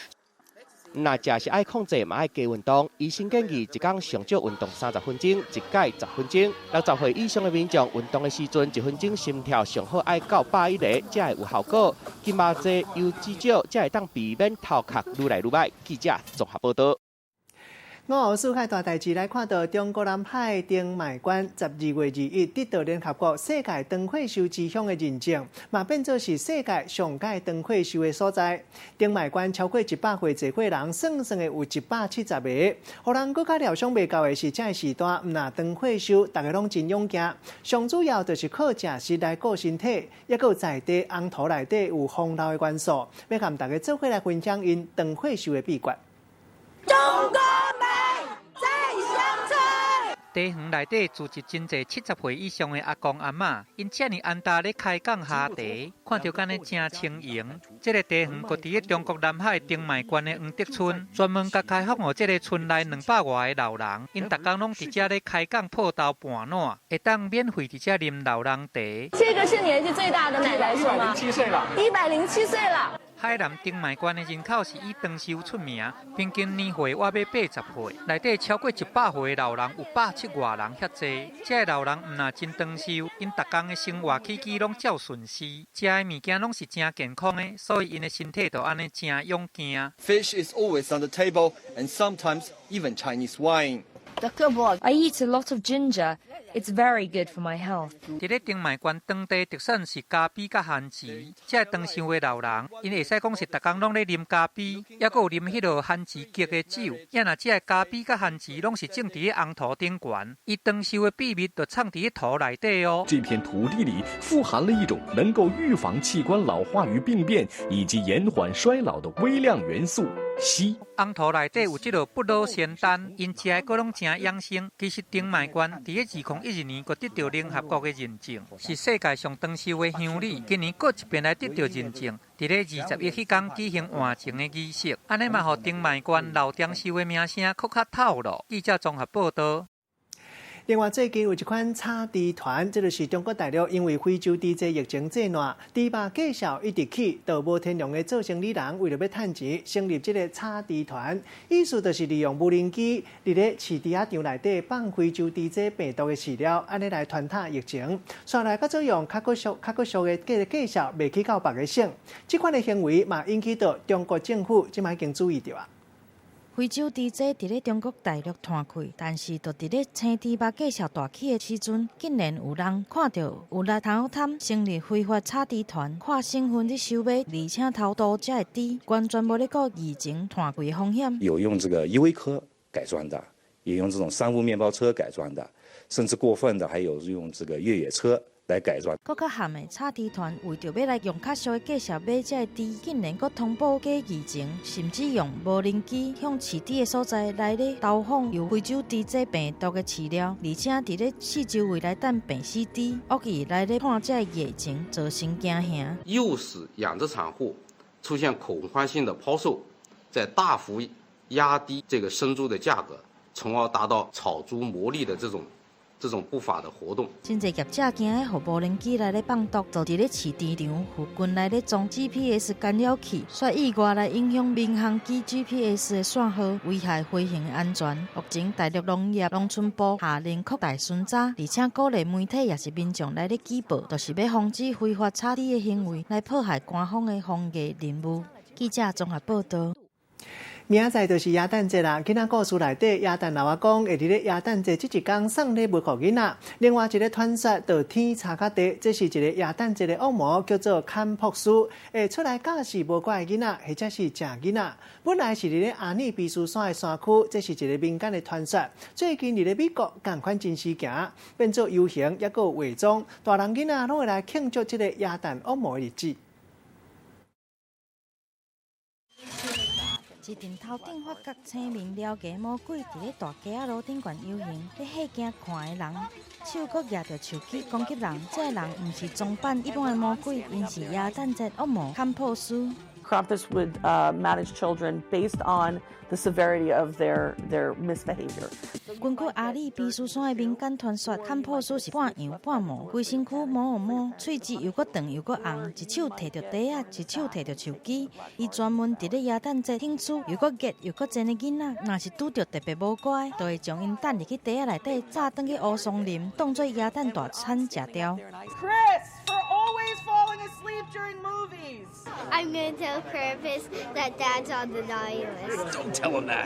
若食是愛控制，嘛愛加運動。醫生建議一工上少運動30分鐘，一擺10分鐘。60歲以上的民眾運動的時陣，1分鐘心跳上好愛到110個，才會有效果。筋肉濟、油脂少，才會當避免頭殼愈來愈䆀。記者綜合報道。午後世界大代誌來看到中國南海澄邁縣12月21得到聯合國世界長歲壽之鄉的認證，嘛變做是世界上蓋長歲壽的所在。澄邁縣超過100歲濟歲人，算算的有170個。予人閣較料想袂到的是，這个時代毋但長歲壽，逐家攏真勇健。上主要就是靠食食來顧身體，抑閣有在地紅土內底有豐老的元素，欲佮大家做伙來分享𪜶長歲壽的秘訣。中國美在鄉村。茶園內底聚集真濟70歲以上的阿公阿嬤，𪜶遮爾安踏咧開講哈茶，看著敢若誠輕盈。這个茶園閣佇咧中國南海澄邁縣的黃德村，專門共開放予這个村內200外个老人，𪜶逐工攏佇遮咧開講抱豆盤撋，會當免費佇遮啉老人茶。這個是年紀最大的奶奶是嗎？107歲了。107歲了。海南澄邁縣的人口是以長壽出名，平均年歲倚欲80歲，內底超過100歲的老人有170外人遐濟。這个老人毋但真長壽，𪜶逐工的生活起居攏照順時，食的物件攏是誠健康的，所以𪜶的身體就按呢誠勇健。 Fish is always on the table, and sometimes even Chinese wine. I eat a lot of ginger. It's very good for my health. 佇咧澄邁縣當地特產是咖啡佮番薯，這个長壽的老人，𪜶會使講是逐工攏咧啉咖啡，抑閣有啉彼落番薯結的酒。也若這个咖啡佮番薯攏是種佇咧紅土頂懸，伊長壽的秘密就藏佇咧土內底哦。這片土地裡富含了一種能夠預防器官老化與病變以及延緩衰老的微量元素硒。紅土內底有這个不老仙丹，𪜶食的閣攏誠養生。其實澄邁縣佇咧2012年，閣得著聯合國的認證，是世界上長壽的鄉里。今年閣一遍來得著認證，佇咧21彼工舉行換證的儀式，按呢嘛予澄邁縣老長壽的名聲閣較透咯。記者綜合報道。另外，最近有一款炒豬團，這就是中國大陸因為非洲豬瘟疫情製亂，豬肉價數一直起，就無天良的做生理人為著欲趁錢，成立這个炒豬團，意思就是利用無人機佇咧飼豬仔場內底放非洲豬瘟病毒的飼料，按呢來傳播疫情。紲來閣做用較閣俗、較閣俗的價價數賣去到別个省，這款的行為嘛引起著中國政府這擺已經注意著啊。非洲豬瘟佇咧中國大陸湠開，但是就佇咧青豬肉價數大起的時陣，竟然有人看著有來頭貪成立非法炒豬團，跨省份咧收買，而且偷渡這个豬，完全無咧顧疫情湠開的風險。有用這個依維柯改裝的，也用這種商務麵包車改裝的，甚至過分的還有用這個越野車來改裝。閣較譀的炒豬團，為著欲來用較俗的價數買這个豬，竟然閣通報假疫情，甚至用無人機向飼豬的所在來咧投放有非洲豬瘟病毒的飼料，而且佇咧四周圍來等病死豬，惡意來咧破這个疫情，造成驚嚇。誘使養殖場戶出現恐慌性的拋售，在大幅壓低這個生豬的價格，從而達到炒豬牟利的這種不法的活動。真濟業者驚予無人機來咧放毒，就佇咧飼豬場附近來咧裝 GPS 干擾器，煞意外來影響民航機 GPS 的線號，危害飛行的安全。目前大陸農業農村部下令擴大巡查，而且鼓勵媒體抑是民眾來咧舉報，就是欲防止非法炒豬的行為來破壞官方的防疫任務。記者綜合報道。明仔載就是耶誕節啦，囡仔故事內底，耶誕老阿公會佇咧耶誕節這一工送禮物予囡仔。另外一个傳說，就天差較低，這是一个耶誕節的惡魔，叫做坎珀斯，會出來教示無乖的囡仔，或者是食囡仔。本來是佇咧阿爾卑斯山的山區，這是一个民間的傳說。最近佇咧美國，仝款真時行，變做遊行，抑閣有化妝，大人囡仔攏會來慶祝這个耶誕惡魔的日子。一陣頭頂髮角青面獠牙魔鬼，佇咧大街仔路頂懸遊行，咧嚇驚看的人，手閣舉著手機攻擊人。這个人毋是裝扮一般的魔鬼，𪜶是耶誕節惡魔坎珀斯。 Krampus would manage children based on the severity of their misbehavior. 根據阿爾卑斯山的民間傳說，坎珀斯是半羊半魔，規身軀毛毛，喙舌又閣長又閣紅，一手提著袋仔，一手提著手機。伊專門佇咧耶誕節興趣又閣熱又閣賤的囡仔，若是拄著特別無乖，就會將𪜶等入去袋仔內底，炸轉去烏松林，當做耶誕大餐食掉。 Chris, for always falling asleep during movies. I'm gonna tell Krampus that Dad's on the naughty list. Don't tell him that.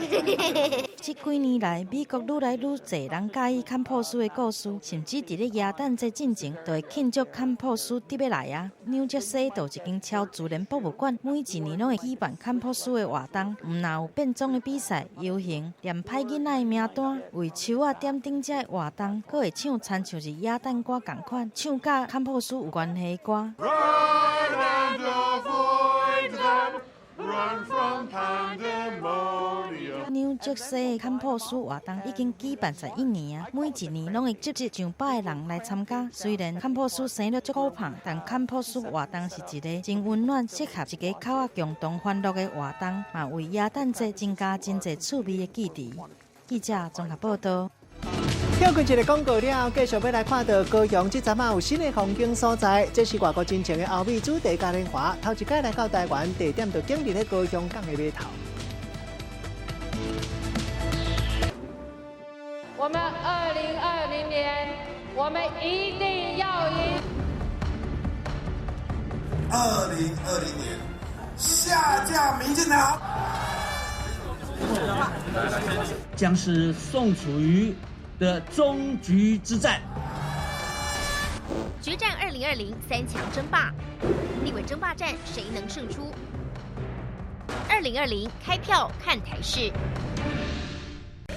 這幾年來，美國愈來愈濟人佮意坎珀斯的故事，甚至佇咧耶誕節進前，就會慶祝坎珀斯得欲來啊。紐澤西就有一間超自然博物館，每一年攏會舉辦坎珀斯的活動，毋但有變裝的比賽、遊行、念歹囡仔的名單、為樹仔點燈這个活動，閣會唱親像是耶誕歌仝款，唱佮坎珀斯有關係的歌。 Run and avoid them. Run from pandemonium. 紐澤西的坎珀斯活動已經舉辦11年啊，每一年攏會集結上百个人來參加。雖然坎珀斯生了足古胖，但坎珀斯活動是一个真溫暖、適合一家口仔共同歡樂的活動，嘛為耶誕節增加真濟趣味的記憶。記者綜合報道。跳過一个廣告了，繼續欲來看到高雄這陣仔有新的風景所在，這是外國真情的歐美主題嘉年華，頭一擺來到台灣，地點就景佇咧高雄港的碼頭。我們2020年，我們一定要贏。 2020年，下架民進黨。將是宋楚瑜的終局之戰。決戰2020三強爭霸，立委爭霸戰誰能勝出？2020開票看台視。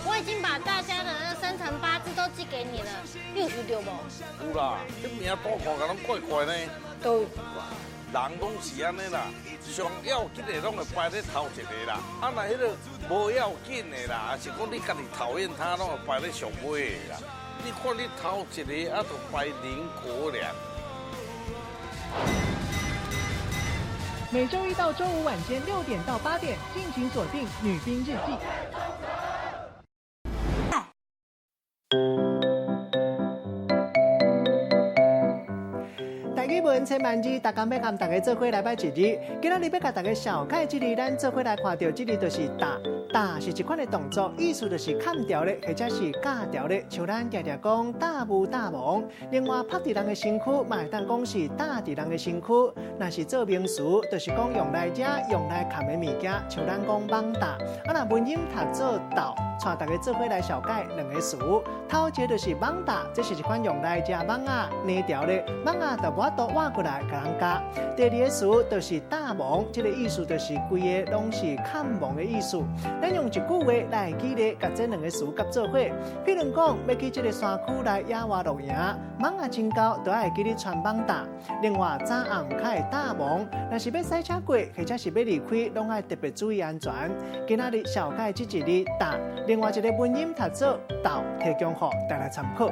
我已經把大家的那生辰八字都寄給你了，你有收到無？有啦，這名簿看起來攏怪怪呢。都人攏是按呢啦，上要緊的攏會排咧頭一个啦，啊若彼个無要緊的啦，抑是講你家己討厭他，攏會排咧上尾的啦。你看你頭一个啊，就排林國良。每週一到週五晚間6點到8點，敬請鎖定《女兵日記》。台語文千萬字，逐工欲佮大家做伙來擺一字。今仔日欲共大家紹介這字，咱做伙來看著這字就是踏。踏是一款的動作，意思就是砍掉咧，或者是鉸掉咧。像咱常常講踏霧踏雺。另外，拍佇人的身軀，嘛會當講是踏佇人的身軀。若是做名詞，就是講用來食、用來崁的物件，像咱講蠓踏。啊，若文音讀做鬥，帶大家做伙來紹介兩个詞。頭一个就是蠓踏，這是一款用來食蠓仔黏條咧，蠓仔就無法度活過來，共人咬。第二个詞就是踏雺，這个意思就是規个攏是崁雺的意思。咱用一句話來舉例，共這兩个詞合做伙。譬如講，欲去這个山區來野外露營，蠓仔真厚，就愛記得穿蠓踏。另外，早暗較會踏雺，若是欲駛車過，或者是欲離開，攏愛特別注意安全。今仔日紹介這一字踏，另外一个文音讀做鬥，提供予大家參考。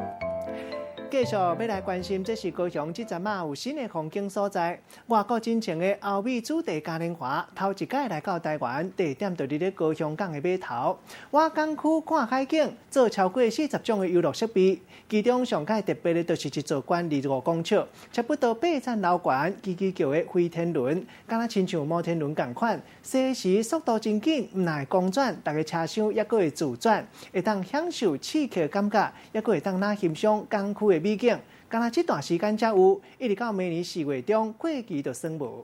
繼續欲來關心，這是高雄這陣仔有新的風景所在。外國真情的歐美主題嘉年華，頭一擺來到台灣，地點就佇咧高雄港的碼頭。倚港區看海景，做超過40種的遊樂設備。其中上蓋特別的，就是一座懸25公尺，差不多8層樓懸，吱吱叫的飛天輪，敢若親像摩天輪仝款，駛時速度真緊，毋但會公轉，逐个車廂猶閣會自轉，會當享受刺激的感覺，猶閣會當來欣賞港區的美景。敢若這段時間才有，一直到明年4月中過期就算無。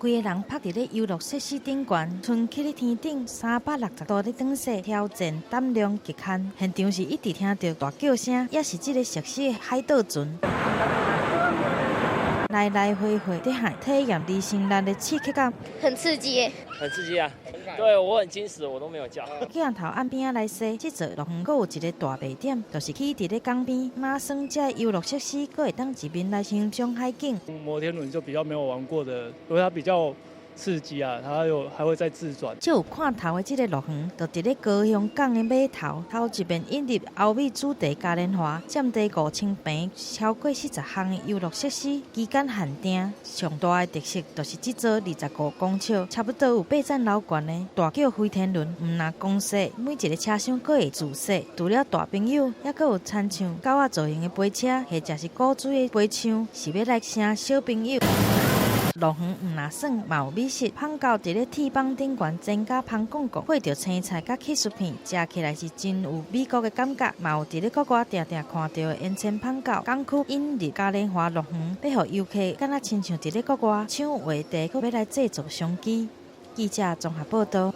規个人趴佇咧遊樂設施頂懸，躉起咧天頂360度咧轉勢，挑戰膽量極限。現場是一直聽著大叫聲，也是這个熟悉的海盜船，來來回回佇海體驗離心力的刺激感。很刺激，很刺激啊！對，我很矜持，我都沒有叫。鏡頭岸邊仔來說，這座樂園閣有一个大賣點，就是起佇咧江邊，馬耍這遊樂設施，閣會當一面來欣賞海景。摩天輪就比較沒有玩過的，因為它比較刺激啊，它有還會再自轉。這有看頭的這个樂園，就佇咧高雄港的碼頭，頭一遍引入歐美主題嘉年華，佔地5000坪，超過40項的遊樂設施，期間限定。上大的特色就是這座25公尺，差不多有8層樓懸的大轎飛天輪，毋但講說每一个車廂閣會自設，除了大朋友，猶閣有親像狗仔造型的飛車，或者是古錐的飛槍，是欲來啥小朋友。樂園毋若耍，嘛有美食。芳狗佇咧鐵板頂懸煎佮芳貢貢，配著青菜佮起司片，食起來是真有美國的感覺。嘛有佇咧國外定定看著的煙鉎芳狗，港區引入嘉年華樂園，欲予遊客敢若親像佇咧國外搶話題，閣欲來製造商機。記者綜合報導。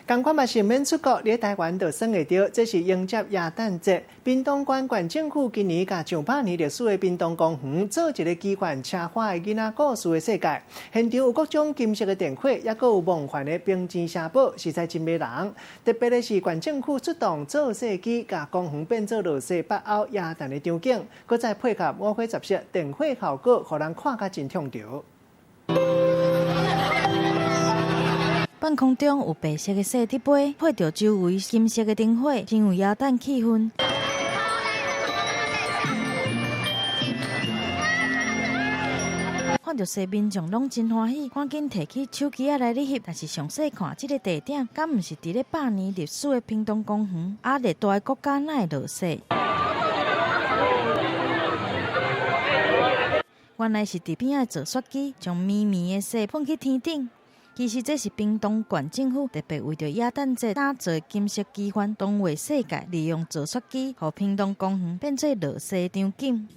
仝款嘛是毋免出國，佇台灣就耍會著。這是迎接耶誕節，屏東縣縣政府今年共上百年歷史的屏東公園做一个奇幻奢華的囡仔故事的世界。現場有各種金色的電火，猶閣有夢幻的冰晶城堡，實在真迷人。特別的是，縣政府出動造雪機，共公園變做落雪北歐耶誕的場景，閣再配合五花十色電火效果，予人看甲真暢著。半空中有白色的雪佇飛，配著周圍金色的燈火，真有耶誕氣氛。看著踅民眾攏真歡喜，趕緊提起手機仔來咧翕。但是詳細看這个地點，敢毋是佇咧百年歷史的屏東公園？亞熱帶國家哪會落雪？原來是佇邊仔造雪機，將綿綿的雪噴去天頂。其實這是屏東縣政府特別為著耶誕節打造金色奇幻動畫世界，利用造雪機，予屏東公園變做落雪場景。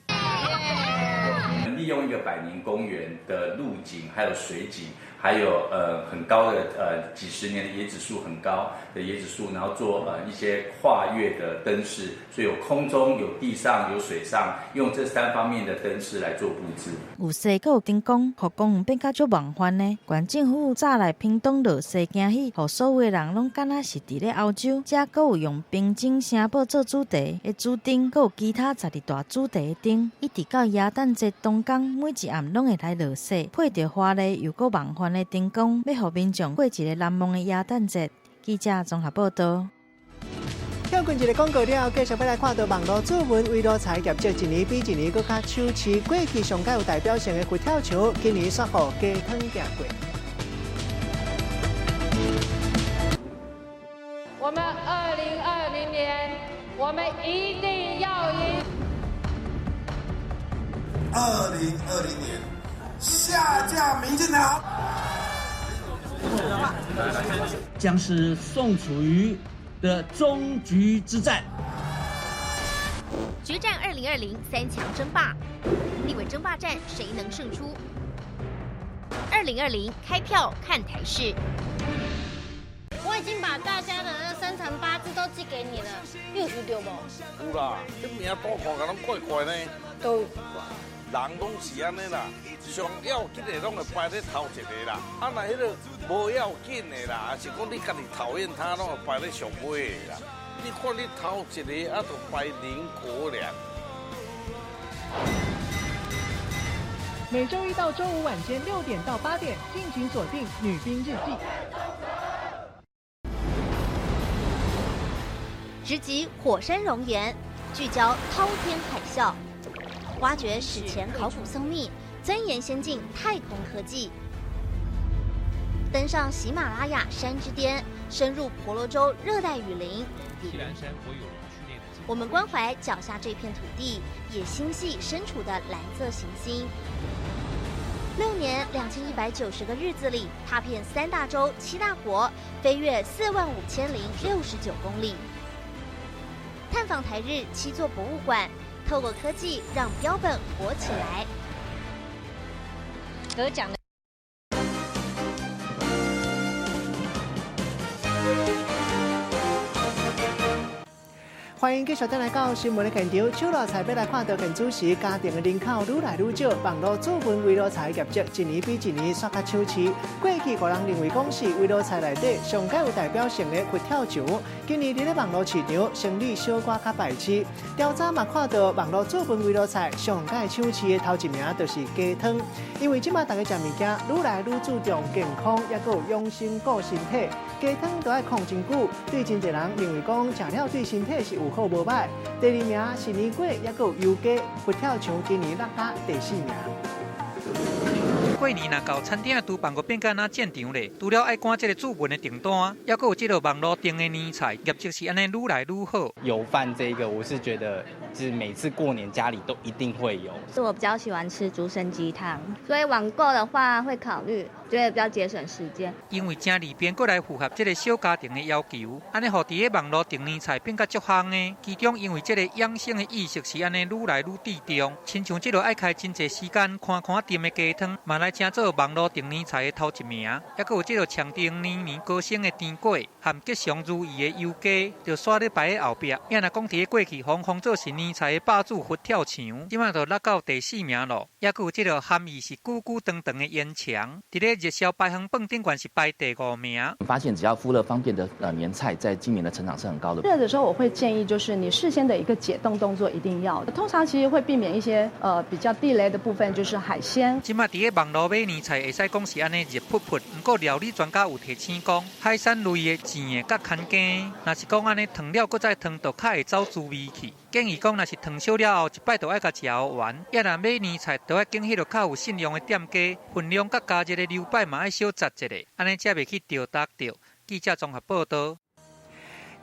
利用一個百年公園的路景，還有水景，還有很高的幾十年的椰子樹，很高的椰子樹，然後做一些跨越的燈飾，所以有空中、有地上、有水上，用這三方面的燈飾來做佈置。有雪閣有燈光，予公園變較足夢幻呢。縣政府早來屏東落雪驚喜，予所有的人攏敢若是佇咧歐洲。遮閣有用冰晶城堡做主題的主燈，閣有其他12大主題的燈，一直到耶誕節當天，每一暗攏會來落雪，配著華麗又閣夢幻的燈光，欲予民眾過一个難忘的耶誕節。記者綜合報導。跳過一个廣告了後，繼續欲來看著網路注文慰勞財業績一年比一年閣較搶市。過去上蓋有代表性的佛跳牆，今年煞予雞湯行過。我們2020年，我們一定要贏。2020年下架民進黨，將是宋楚瑜的終局之戰。決戰2020三強爭霸，立委爭霸戰誰能勝出？2020開票看台視。我已經把大家的那生辰八字都寄給你了，你有收著無？有啦，這名都看起來攏怪怪呢。都。人攏是按呢啦，上要緊的攏會排咧頭一个啦，啊若彼个無要緊的啦，抑是講你家己討厭他，攏會排咧上尾的啦。你看你頭一个，啊，就排林國良。每週一到週五晚間6點到8點，敬請鎖定《女兵日記》。直擊火山熔岩，聚焦滔天海嘯。挖掘史前考古僧秘，鑽研先進太空科技，登上喜馬拉雅山之巔，深入婆羅洲熱帶雨林。我們關懷腳下這片土地，也心繫身處的藍色行星。6年2190個日子裡，踏遍3大洲7大國，飛越45069公里，探訪台日7座博物館。透過科技讓標本活起來。得獎的。歡迎繼續轉來到新聞的現場。手路菜欲來看到現主時，家庭的人口愈來愈少，網路煮飯圍爐菜業績一年比一年煞較搶市。過去予人認為講是圍爐菜內底上蓋有代表性的佛跳牆，今年佇咧網路市場生意小可較敗市。調查嘛看到網路煮飯圍爐菜上蓋搶市的頭一名就是雞湯，因為這馬大家食物件愈來愈注重健康，抑閣有養生顧身體，雞湯都愛控真久，對真濟人認為講食了對身體是有好無歹。第二名是年粿，抑閣有油雞，佛跳牆今年落甲第四名。過年若到餐廳的廚房，閣變甲若戰場咧。除了愛趕這個煮飯的訂單，抑閣有這個網路訂的年菜，業績是按呢愈來愈好。油飯這個，我是覺得，就是每次過年家裡都一定會有。是我比較喜歡吃竹升雞湯，所以網購的話會考慮，覺得比較節省時間。因為誠利便，閣來符合這個小家庭的要求，按呢予佇咧網路訂年菜變甲足夯的。其中因為這個養生的意識是按呢愈來愈注重，親像這個愛開真濟時間看看店的雞湯，嘛來成做網路訂年菜的頭一名。抑閣有這個長定年年高升的甜粿，和吉祥如意的油雞，就煞咧排佇後壁。也若講佇咧過去，予封做是年菜的霸主佛跳牆，這馬就落到第四名咯。抑閣有這個含義是久久長長的煙腸，佇咧熱銷排行榜頂懸是排第五名。發現只要富樂方便的年菜，在今年的成長是很高的。熱的時候，我會建議就是你事先的一個解凍動作一定要，通常其實會避免一些比較地雷的部分，就是海鮮。這馬佇咧網路買年菜，會使講是按呢熱噗噗。毋過料理專家有提醒講，海產類的煎的佮牽羹，若是講按呢燙了閣再燙，就較會走滋味去。建議講，若是燙燒了後，一擺就愛共食完。抑若買年菜，就愛揀彼個較有信用的店家，份量佮加熱的流擺嘛愛小擇一下，按呢才袂去著毒著。記者綜合報導。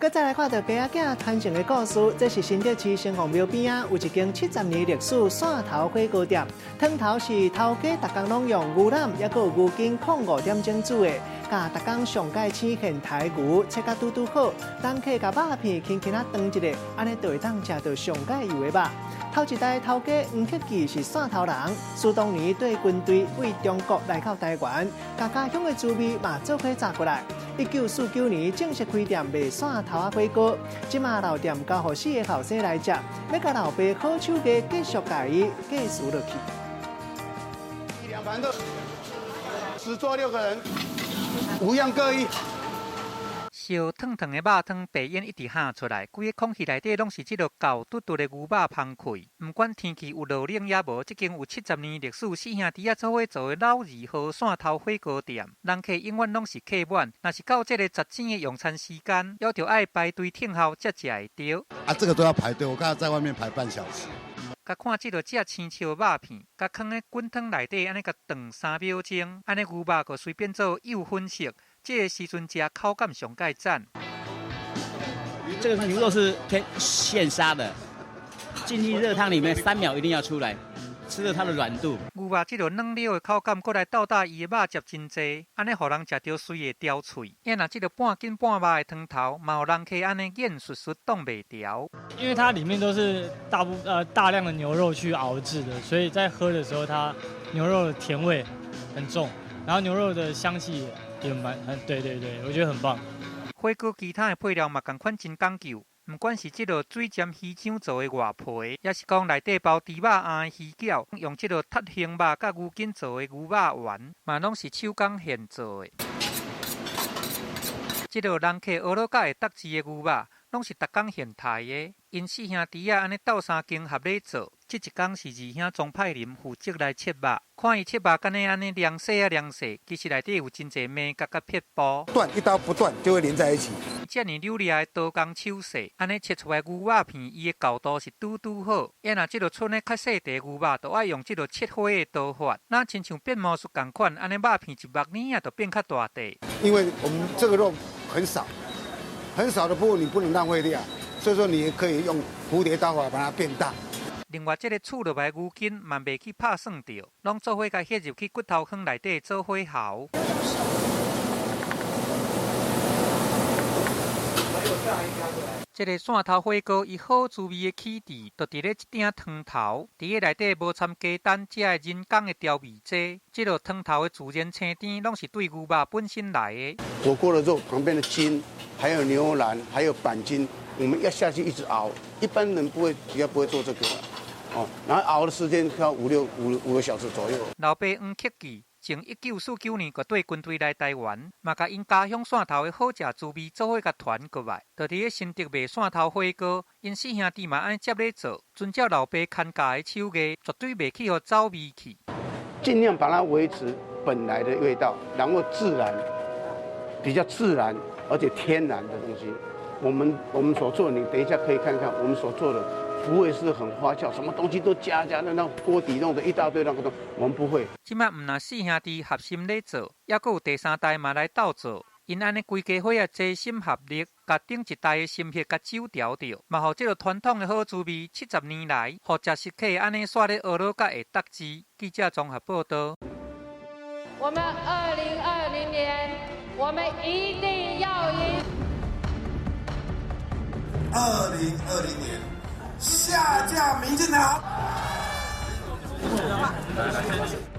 閣再來看到雞仔囝傳承的故事，這是新竹市城隍廟邊仔有一間70年歷史蒜頭火鍋店，湯頭是頭家逐工攏用牛腩，抑閣有牛筋控5點鐘煮的，共逐工上蓋青現刣牛切甲拄拄好，人客共肉片輕輕仔斷一下，按呢就會當食著上蓋油的肉。頭一代頭家黃克記是汕頭人，蘇東年綴軍隊對中國來到台灣，共家鄉的滋味嘛做伙紮過來。1949年正式開店賣蒜頭仔火鍋，這馬老店交予四个後生來接，欲共老爸好手藝繼續共伊繼續落去。兩盤都10桌6個人，五樣各一。燒燙燙的肉湯，白煙一直哈出來，規个空氣內底攏是這个厚嘟嘟的牛肉芳氣。毋管天氣有落冷抑無，這間有70年歷史、四兄弟仔做伙做的老字號蒜頭火鍋店，人客永遠攏是客滿。若是到這个十點的用餐時間，猶著愛排隊等候才食會著。啊，這個都要排隊，我剛才在外面排半小時。共看這个這生捫肉片，共囥佇滾湯內底，按呢共斷3秒鐘，按呢牛肉就隨變做幼粉色。這个時陣食口感上蓋讚。這個牛肉是天現殺的，進去熱湯裡面3秒一定要出來，吃了它的軟度。牛肉這個軟了的口感，閣來鬥搭伊的肉汁真濟，按呢予人食著隨會牢喙。也若這個半筋半肉的湯頭，嘛予人客按呢軟術術擋袂牢。因為它裡面都是大部大量的牛肉去熬製的，所以在喝的時候，它牛肉的甜味很重，然後牛肉的香氣也蠻很，對對對，我覺得很棒。火鍋其他的配料嘛仝款真講究，毋管是這个水浸魚漿做的外皮，抑是講內底包豬肉餡的魚餃，用這个撻杏肉佮牛筋做的牛肉丸，嘛攏是手工現做的。這个人客學了佮會觸舌的牛肉，攏是逐工現刣的。𪜶四兄弟仔按呢鬥相共合咧做，這一工是二兄莊派林負責來切肉，看伊切肉敢若按呢涼細啊涼細，其實內底有真濟眉角佮撇步。斷一刀不斷就會連在一起。遮爾流利的刀工手勢，按呢切出來牛肉片，伊的厚度是拄拄好。也若這个剩的較細塊牛肉，就愛用這个切花的刀法，若親像變魔術仝款，按呢肉片一目爾仔就變較大塊。因為我們這個肉很少，很少的部分你不能浪費掉，所以說你也可以用蝴蝶刀法把它變大。另外，這个厝落來牛筋嘛袂去拍算著，攏做伙共歇入去骨頭湯內底做火候。這个蒜頭火鍋，伊好滋味的起佇，就佇咧這鼎湯頭，佇咧內底無摻雞蛋，這个人工的調味劑，這个湯頭的自然青甜，攏是對牛肉本身來的。火鍋的肉旁邊的筋，還有牛腩，還有板筋，我們要下去一直熬，一般人不會比較不會做這個，哦，然後熬的時間要5、6、5、5個小時左右。老爸黃克記從1949年就綴軍隊來台灣，嘛共𪜶家鄉汕頭的好食滋味做伙共傳過來。就佇咧新竹賣汕頭火鍋，𪜶四兄弟嘛按呢接咧做，遵照老爸牽教的手藝，絕對袂去予走味去。盡量把它維持本來的味道，然後自然，比較自然而且天然的東西。我們所做，你等一下可以看看我們所做的，不會是很花俏，什麼東西都加加那鍋底弄的一大堆那個東，我們不會。這擺毋但四兄弟合心咧做，猶閣有第三代嘛來鬥做，𪜶按呢規家伙仔齊心合力，共頂一代的心血共酒調著，嘛予這个傳統的好滋味，70年來，予食食客按呢煞咧學落佮會得知。記者綜合報道。我們2020年，我們一定要贏。2020年下架民進黨，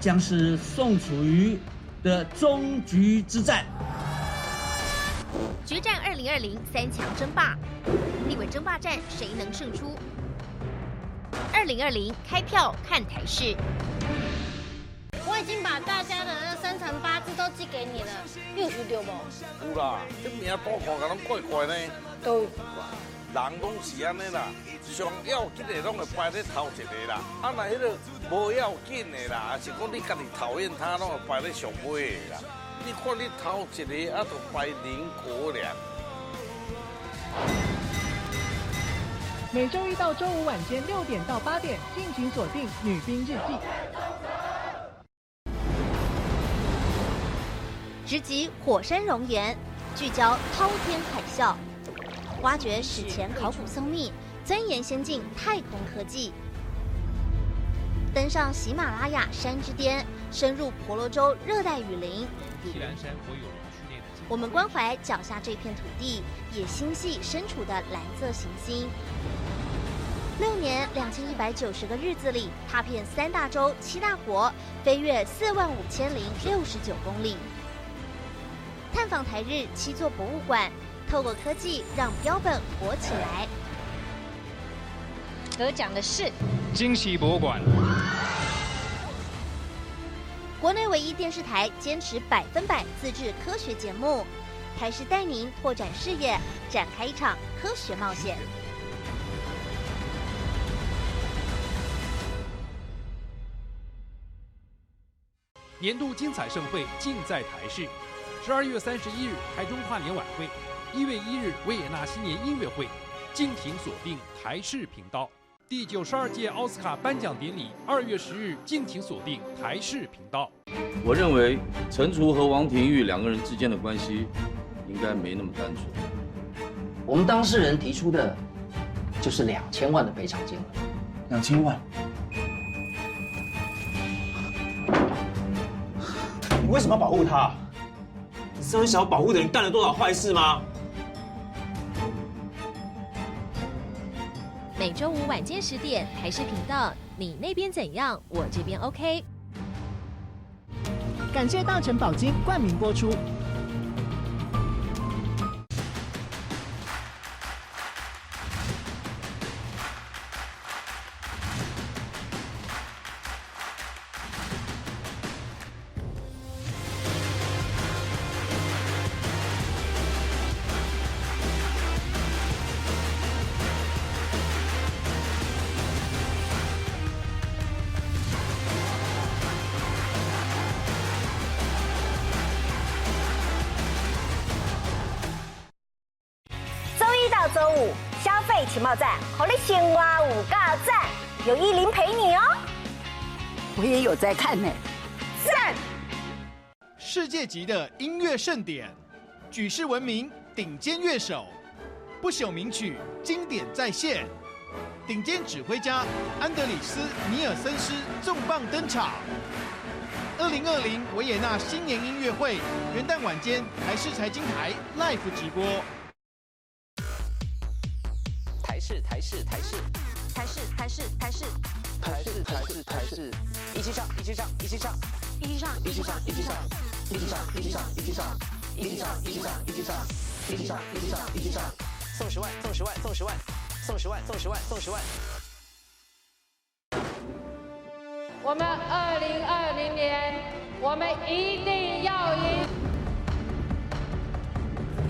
將是宋楚瑜的終局之戰。決戰2020三強爭霸，立委爭霸戰誰能勝出？2020開票看台視。我已經把大家的那生辰八字都寄給你了，你有收到無？有啦，這名單看起來攏怪怪呢。都。人攏是按呢啦，上要緊的攏會排咧頭一个啦。啊，若彼个無要緊的啦，抑是講你家己討厭他，攏會排咧上尾的啦。你看你頭一个，啊，就排林國良。每周一到周五晚間6點到8點，敬請鎖定《女兵日記》。直擊火山熔岩，聚焦滔天海嘯。挖掘史前考古僧秘，鑽研先進太空科技，登上喜馬拉雅山之巔，深入婆羅洲熱帶雨林。我們關懷腳下這片土地，也心繫身處的藍色行星。6年2190個日子裡，踏遍3大洲7大國，飛越45069公里，探訪台日7座博物館。透過科技讓標本活起來。得獎的是驚喜博物館。國內唯一電視台堅持100%自製科學節目，台視帶您拓展視野，展開一場科學冒險。年度精彩盛會盡在台視，12月31日台中跨年晚會。1月1日維也納新年音樂會，敬請鎖定台視頻道。第92屆奧斯卡頒獎典禮，2月10日，敬請鎖定台視頻道。我認為陳竺和王廷玉兩個人之間的關係應該沒那麼單純。我們當事人提出的就是2000萬的賠償金額。2000萬？你為什麼要保護他？你知道你想要保護的人幹了多少壞事嗎？每周五晚間10點，台視頻道，你那邊怎樣，我這邊 OK。感謝大成寶金冠名播出。周五消費情報站，予你生活有夠讚，有依林陪你哦。我也有在看呢，讚！世界級的音樂盛典，舉世聞名頂尖樂手，不朽名曲經典再現，頂尖指揮家安德里斯·尼爾森斯重磅登場。2020維也納新年音樂會，元旦晚間台視財經台 Live 直播。台視台視台視台視台視台視台視台視台視，一起唱一起唱一起唱一起唱一起唱一起唱一起唱一起唱一起唱一起唱一起唱一起唱一起唱一起唱一起唱。送十万，送十万，送十万，送十万，送十万，送十万。我们2020年，我们一定要赢。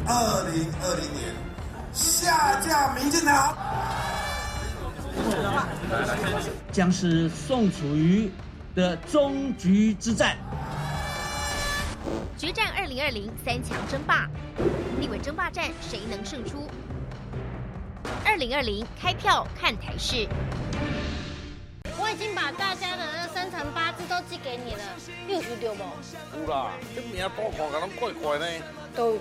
2020年下架民进党，将是宋楚瑜的终局之战。决战2020三强争霸，立委争霸战谁能胜出？2020开票看台视。我已经把大家的那生辰八字都寄给你了，你有收到无？有啦，这名单看起来拢怪怪呢。都。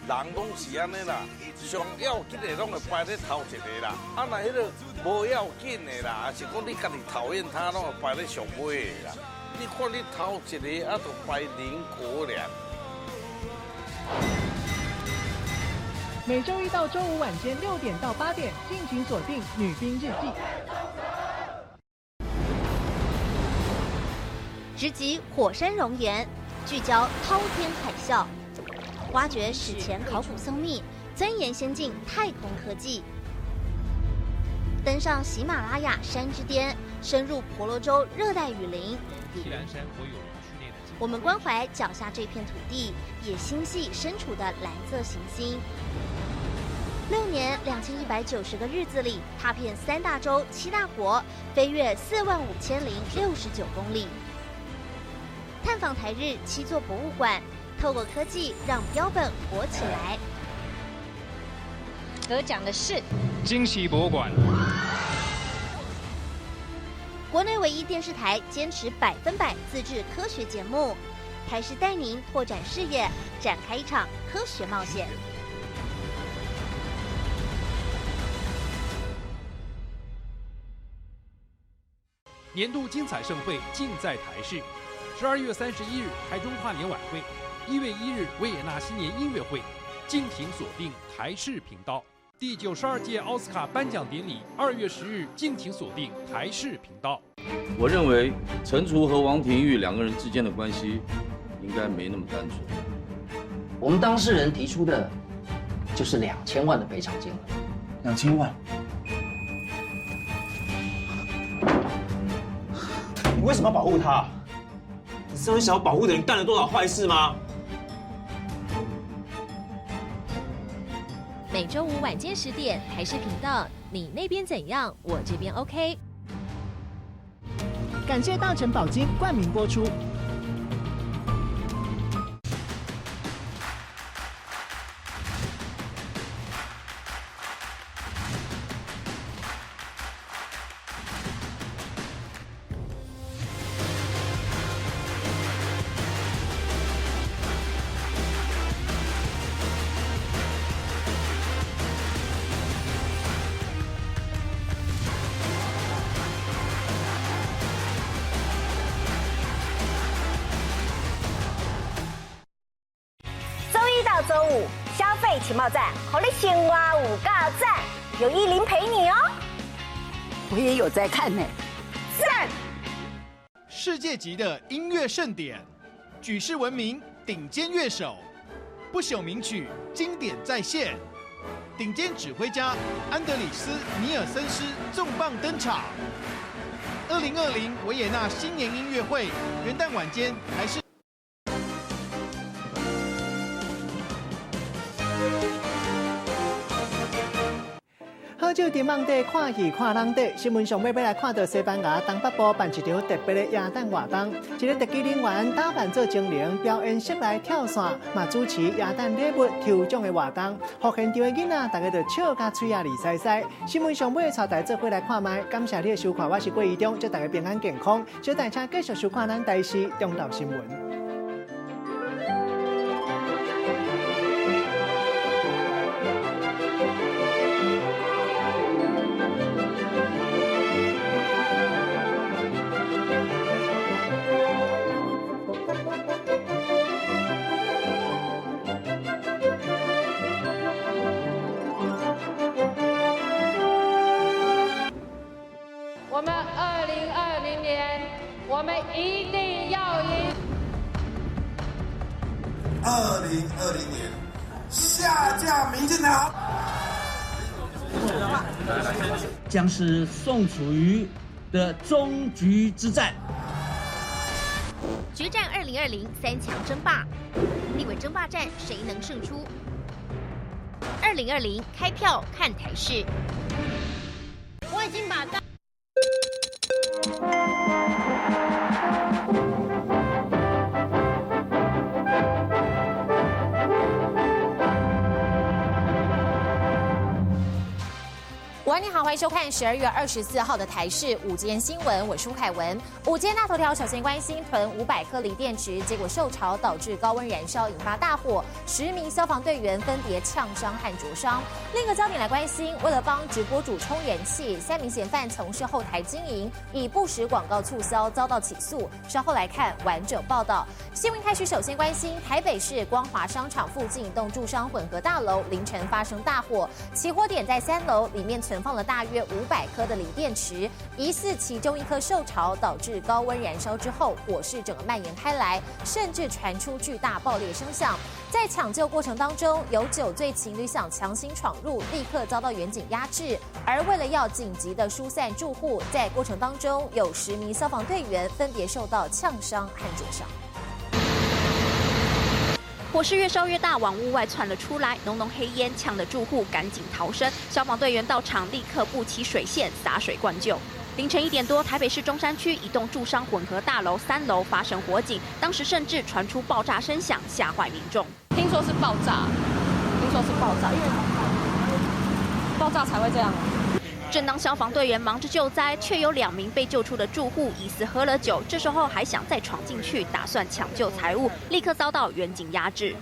人拢是按呢啦，上要紧的拢会排咧头一个啦，啊若彼个无要紧的啦，抑是讲你家己讨厌他，拢会排咧上尾的啦。你看你头一个啊，就排林国梁。每周一到周五晚间6点到8点，敬请锁定《女兵日记》。直击火山熔岩，聚焦滔天海啸，挖掘史前考古僧秘，钻研先进太空科技，登上喜马拉雅山之巅，深入婆罗洲热带雨林。我们关怀脚下这片土地，也心系身处的蓝色行星。6年2190个日子里，踏遍三大洲七大国，飞越45069公里。探访台日七座博物馆，透过科技让标本活起来。得奖的是惊奇博物馆。国内唯一电视台坚持100%自制科学节目，台视带您拓展视野，展开一场科学冒险。年度精彩盛会尽在台视。12月31日台中跨年晚会，1月1日维也纳新年音乐会，敬请锁定台视频道。第92届奥斯卡颁奖典礼，2月10日，敬请锁定台视频道。我认为陈竺和王廷玉两个人之间的关系应该没那么单纯。我们当事人提出的就是两千万的赔偿金额。两千万？你为什么要保护他？你知道你想要保护的人干了多少坏事吗？每周五晚间10点，台视频道，你那边怎样，我这边 OK。感谢大成宝金冠名播出。周一到周五，消费情报站，予你生活有够赞，有依林陪你哦。我也有在看呢，赞。世界级的音乐盛典，举世闻名顶尖乐手，不朽名曲经典再现，顶尖指挥家安德里斯·尼尔森斯重磅登场。2020维也纳新年音乐会，元旦晚间还是。好酒伫网底看戏看人底，新闻上尾欲来看到西班牙东北部办一场特别的耶诞活动，一个特技人员打扮做精灵，表演室内跳伞，嘛主持耶诞礼物抽奖的活动，予现场的囡仔逐家就笑甲喙仔膩狮狮。新闻上尾带大家做伙来看觅，感谢你的收看，我是郭怡中，祝大家平安健康，小等下继续收看咱台视中昼新闻。我们2020年，我们一定要赢。2020年下架民进党。将是宋楚瑜的终局之战。决战2020三强争霸，立委争霸战谁能胜出？2020开票看台视。我已经把大。午安，你好，欢迎收看12月24号的台视午间新闻，我是吴凯文。午间大头条，首先关心囤500颗锂电池，结果受潮导致高温燃烧，引发大火，10名消防队员分别呛伤和灼伤。另一个焦点来关心，为了帮直播主充人气，3名嫌犯从事后台经营，以不实广告促销遭到起诉。稍后来看完整报道。新闻开始，首先关心台北市光华商场附近一栋住商混合大楼凌晨发生大火，起火点在3楼，里面存放了大约500颗的锂电池，疑似其中一颗受潮，导致高温燃烧之后，火势整个蔓延开来，甚至传出巨大爆裂声响。在抢救过程当中，有酒醉情侣想强行闯入，立刻遭到员警压制。而为了要紧急的疏散住户，在过程当中有10名消防队员分别受到呛伤和灼伤。火势越烧越大，往屋外窜了出来，浓浓黑烟呛得住户赶紧逃生。消防队员到场，立刻布起水线，洒水灌救。凌晨1点多，台北市中山区一栋住商混合大楼3楼发生火警，当时甚至传出爆炸声响，吓坏民众。听说是爆炸，听说是爆炸，因为爆炸才会这样。正当消防队员忙着救灾，却有2名被救出的住户疑似喝了酒，这时候还想再闯进去，打算抢救财物，立刻遭到员警压制。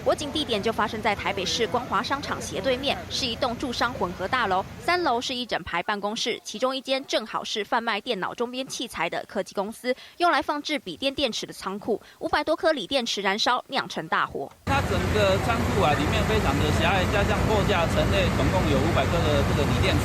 火警地点就发生在台北市光华商场斜对面，是一栋住商混合大楼，3楼是一整排办公室，其中一间正好是贩卖电脑周边器材的科技公司，用来放置笔电电池的仓库。500多颗锂电池燃烧，酿成大火。它整个仓库啊，里面非常的狭隘，加上货架层内总共有500颗的这个锂电池。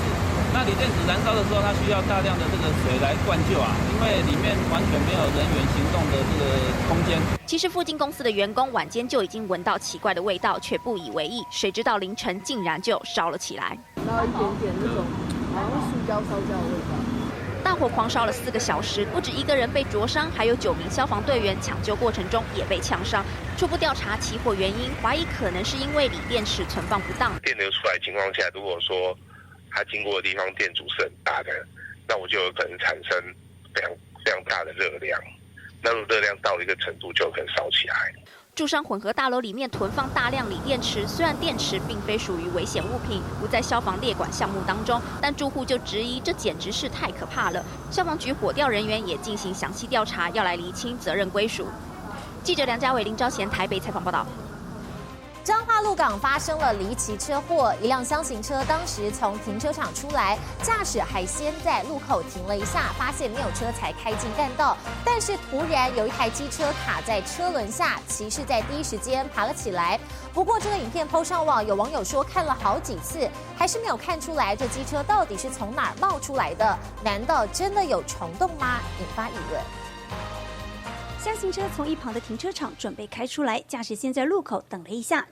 那锂电池燃烧的时候，它需要大量的这个水来灌救啊，因为里面完全没有人员行动的这个空间。其实附近公司的员工晚间就已经闻到奇怪的味道，却不以为意。谁知道凌晨竟然就烧了起来。闻到一点点那种好像塑胶烧焦的味道。大火狂烧了4个小时，不止一个人被灼伤，还有9名消防队员抢救过程中也被呛伤。初步调查起火原因，怀疑可能是因为锂电池存放不当。电流出来情况下，如果说它经过的地方电阻是很大的，那我就有可能产生非常非常大的热量。那如果热量到一个程度，就可能烧起来。住商混合大楼里面囤放大量锂电池，虽然电池并非属于危险物品，不在消防列管项目当中，但住户就质疑这简直是太可怕了。消防局火调人员也进行详细调查，要来厘清责任归属。记者梁家伟、林昭贤台北采访报道。彰化鹿港发生了离奇车祸，一辆箱型车当时从停车场出来，驾驶还先在路口停了一下，发现没有车才开进干道。但是突然有一台机车卡在车轮下，骑士在第一时间爬了起来。不过这个影片 PO 上网，有网友说看了好几次，还是没有看出来这机车到底是从哪儿冒出来的？难道真的有虫洞吗？引发议论。箱型车从一旁的停车场准备开出来，驾驶先在路口等了一下，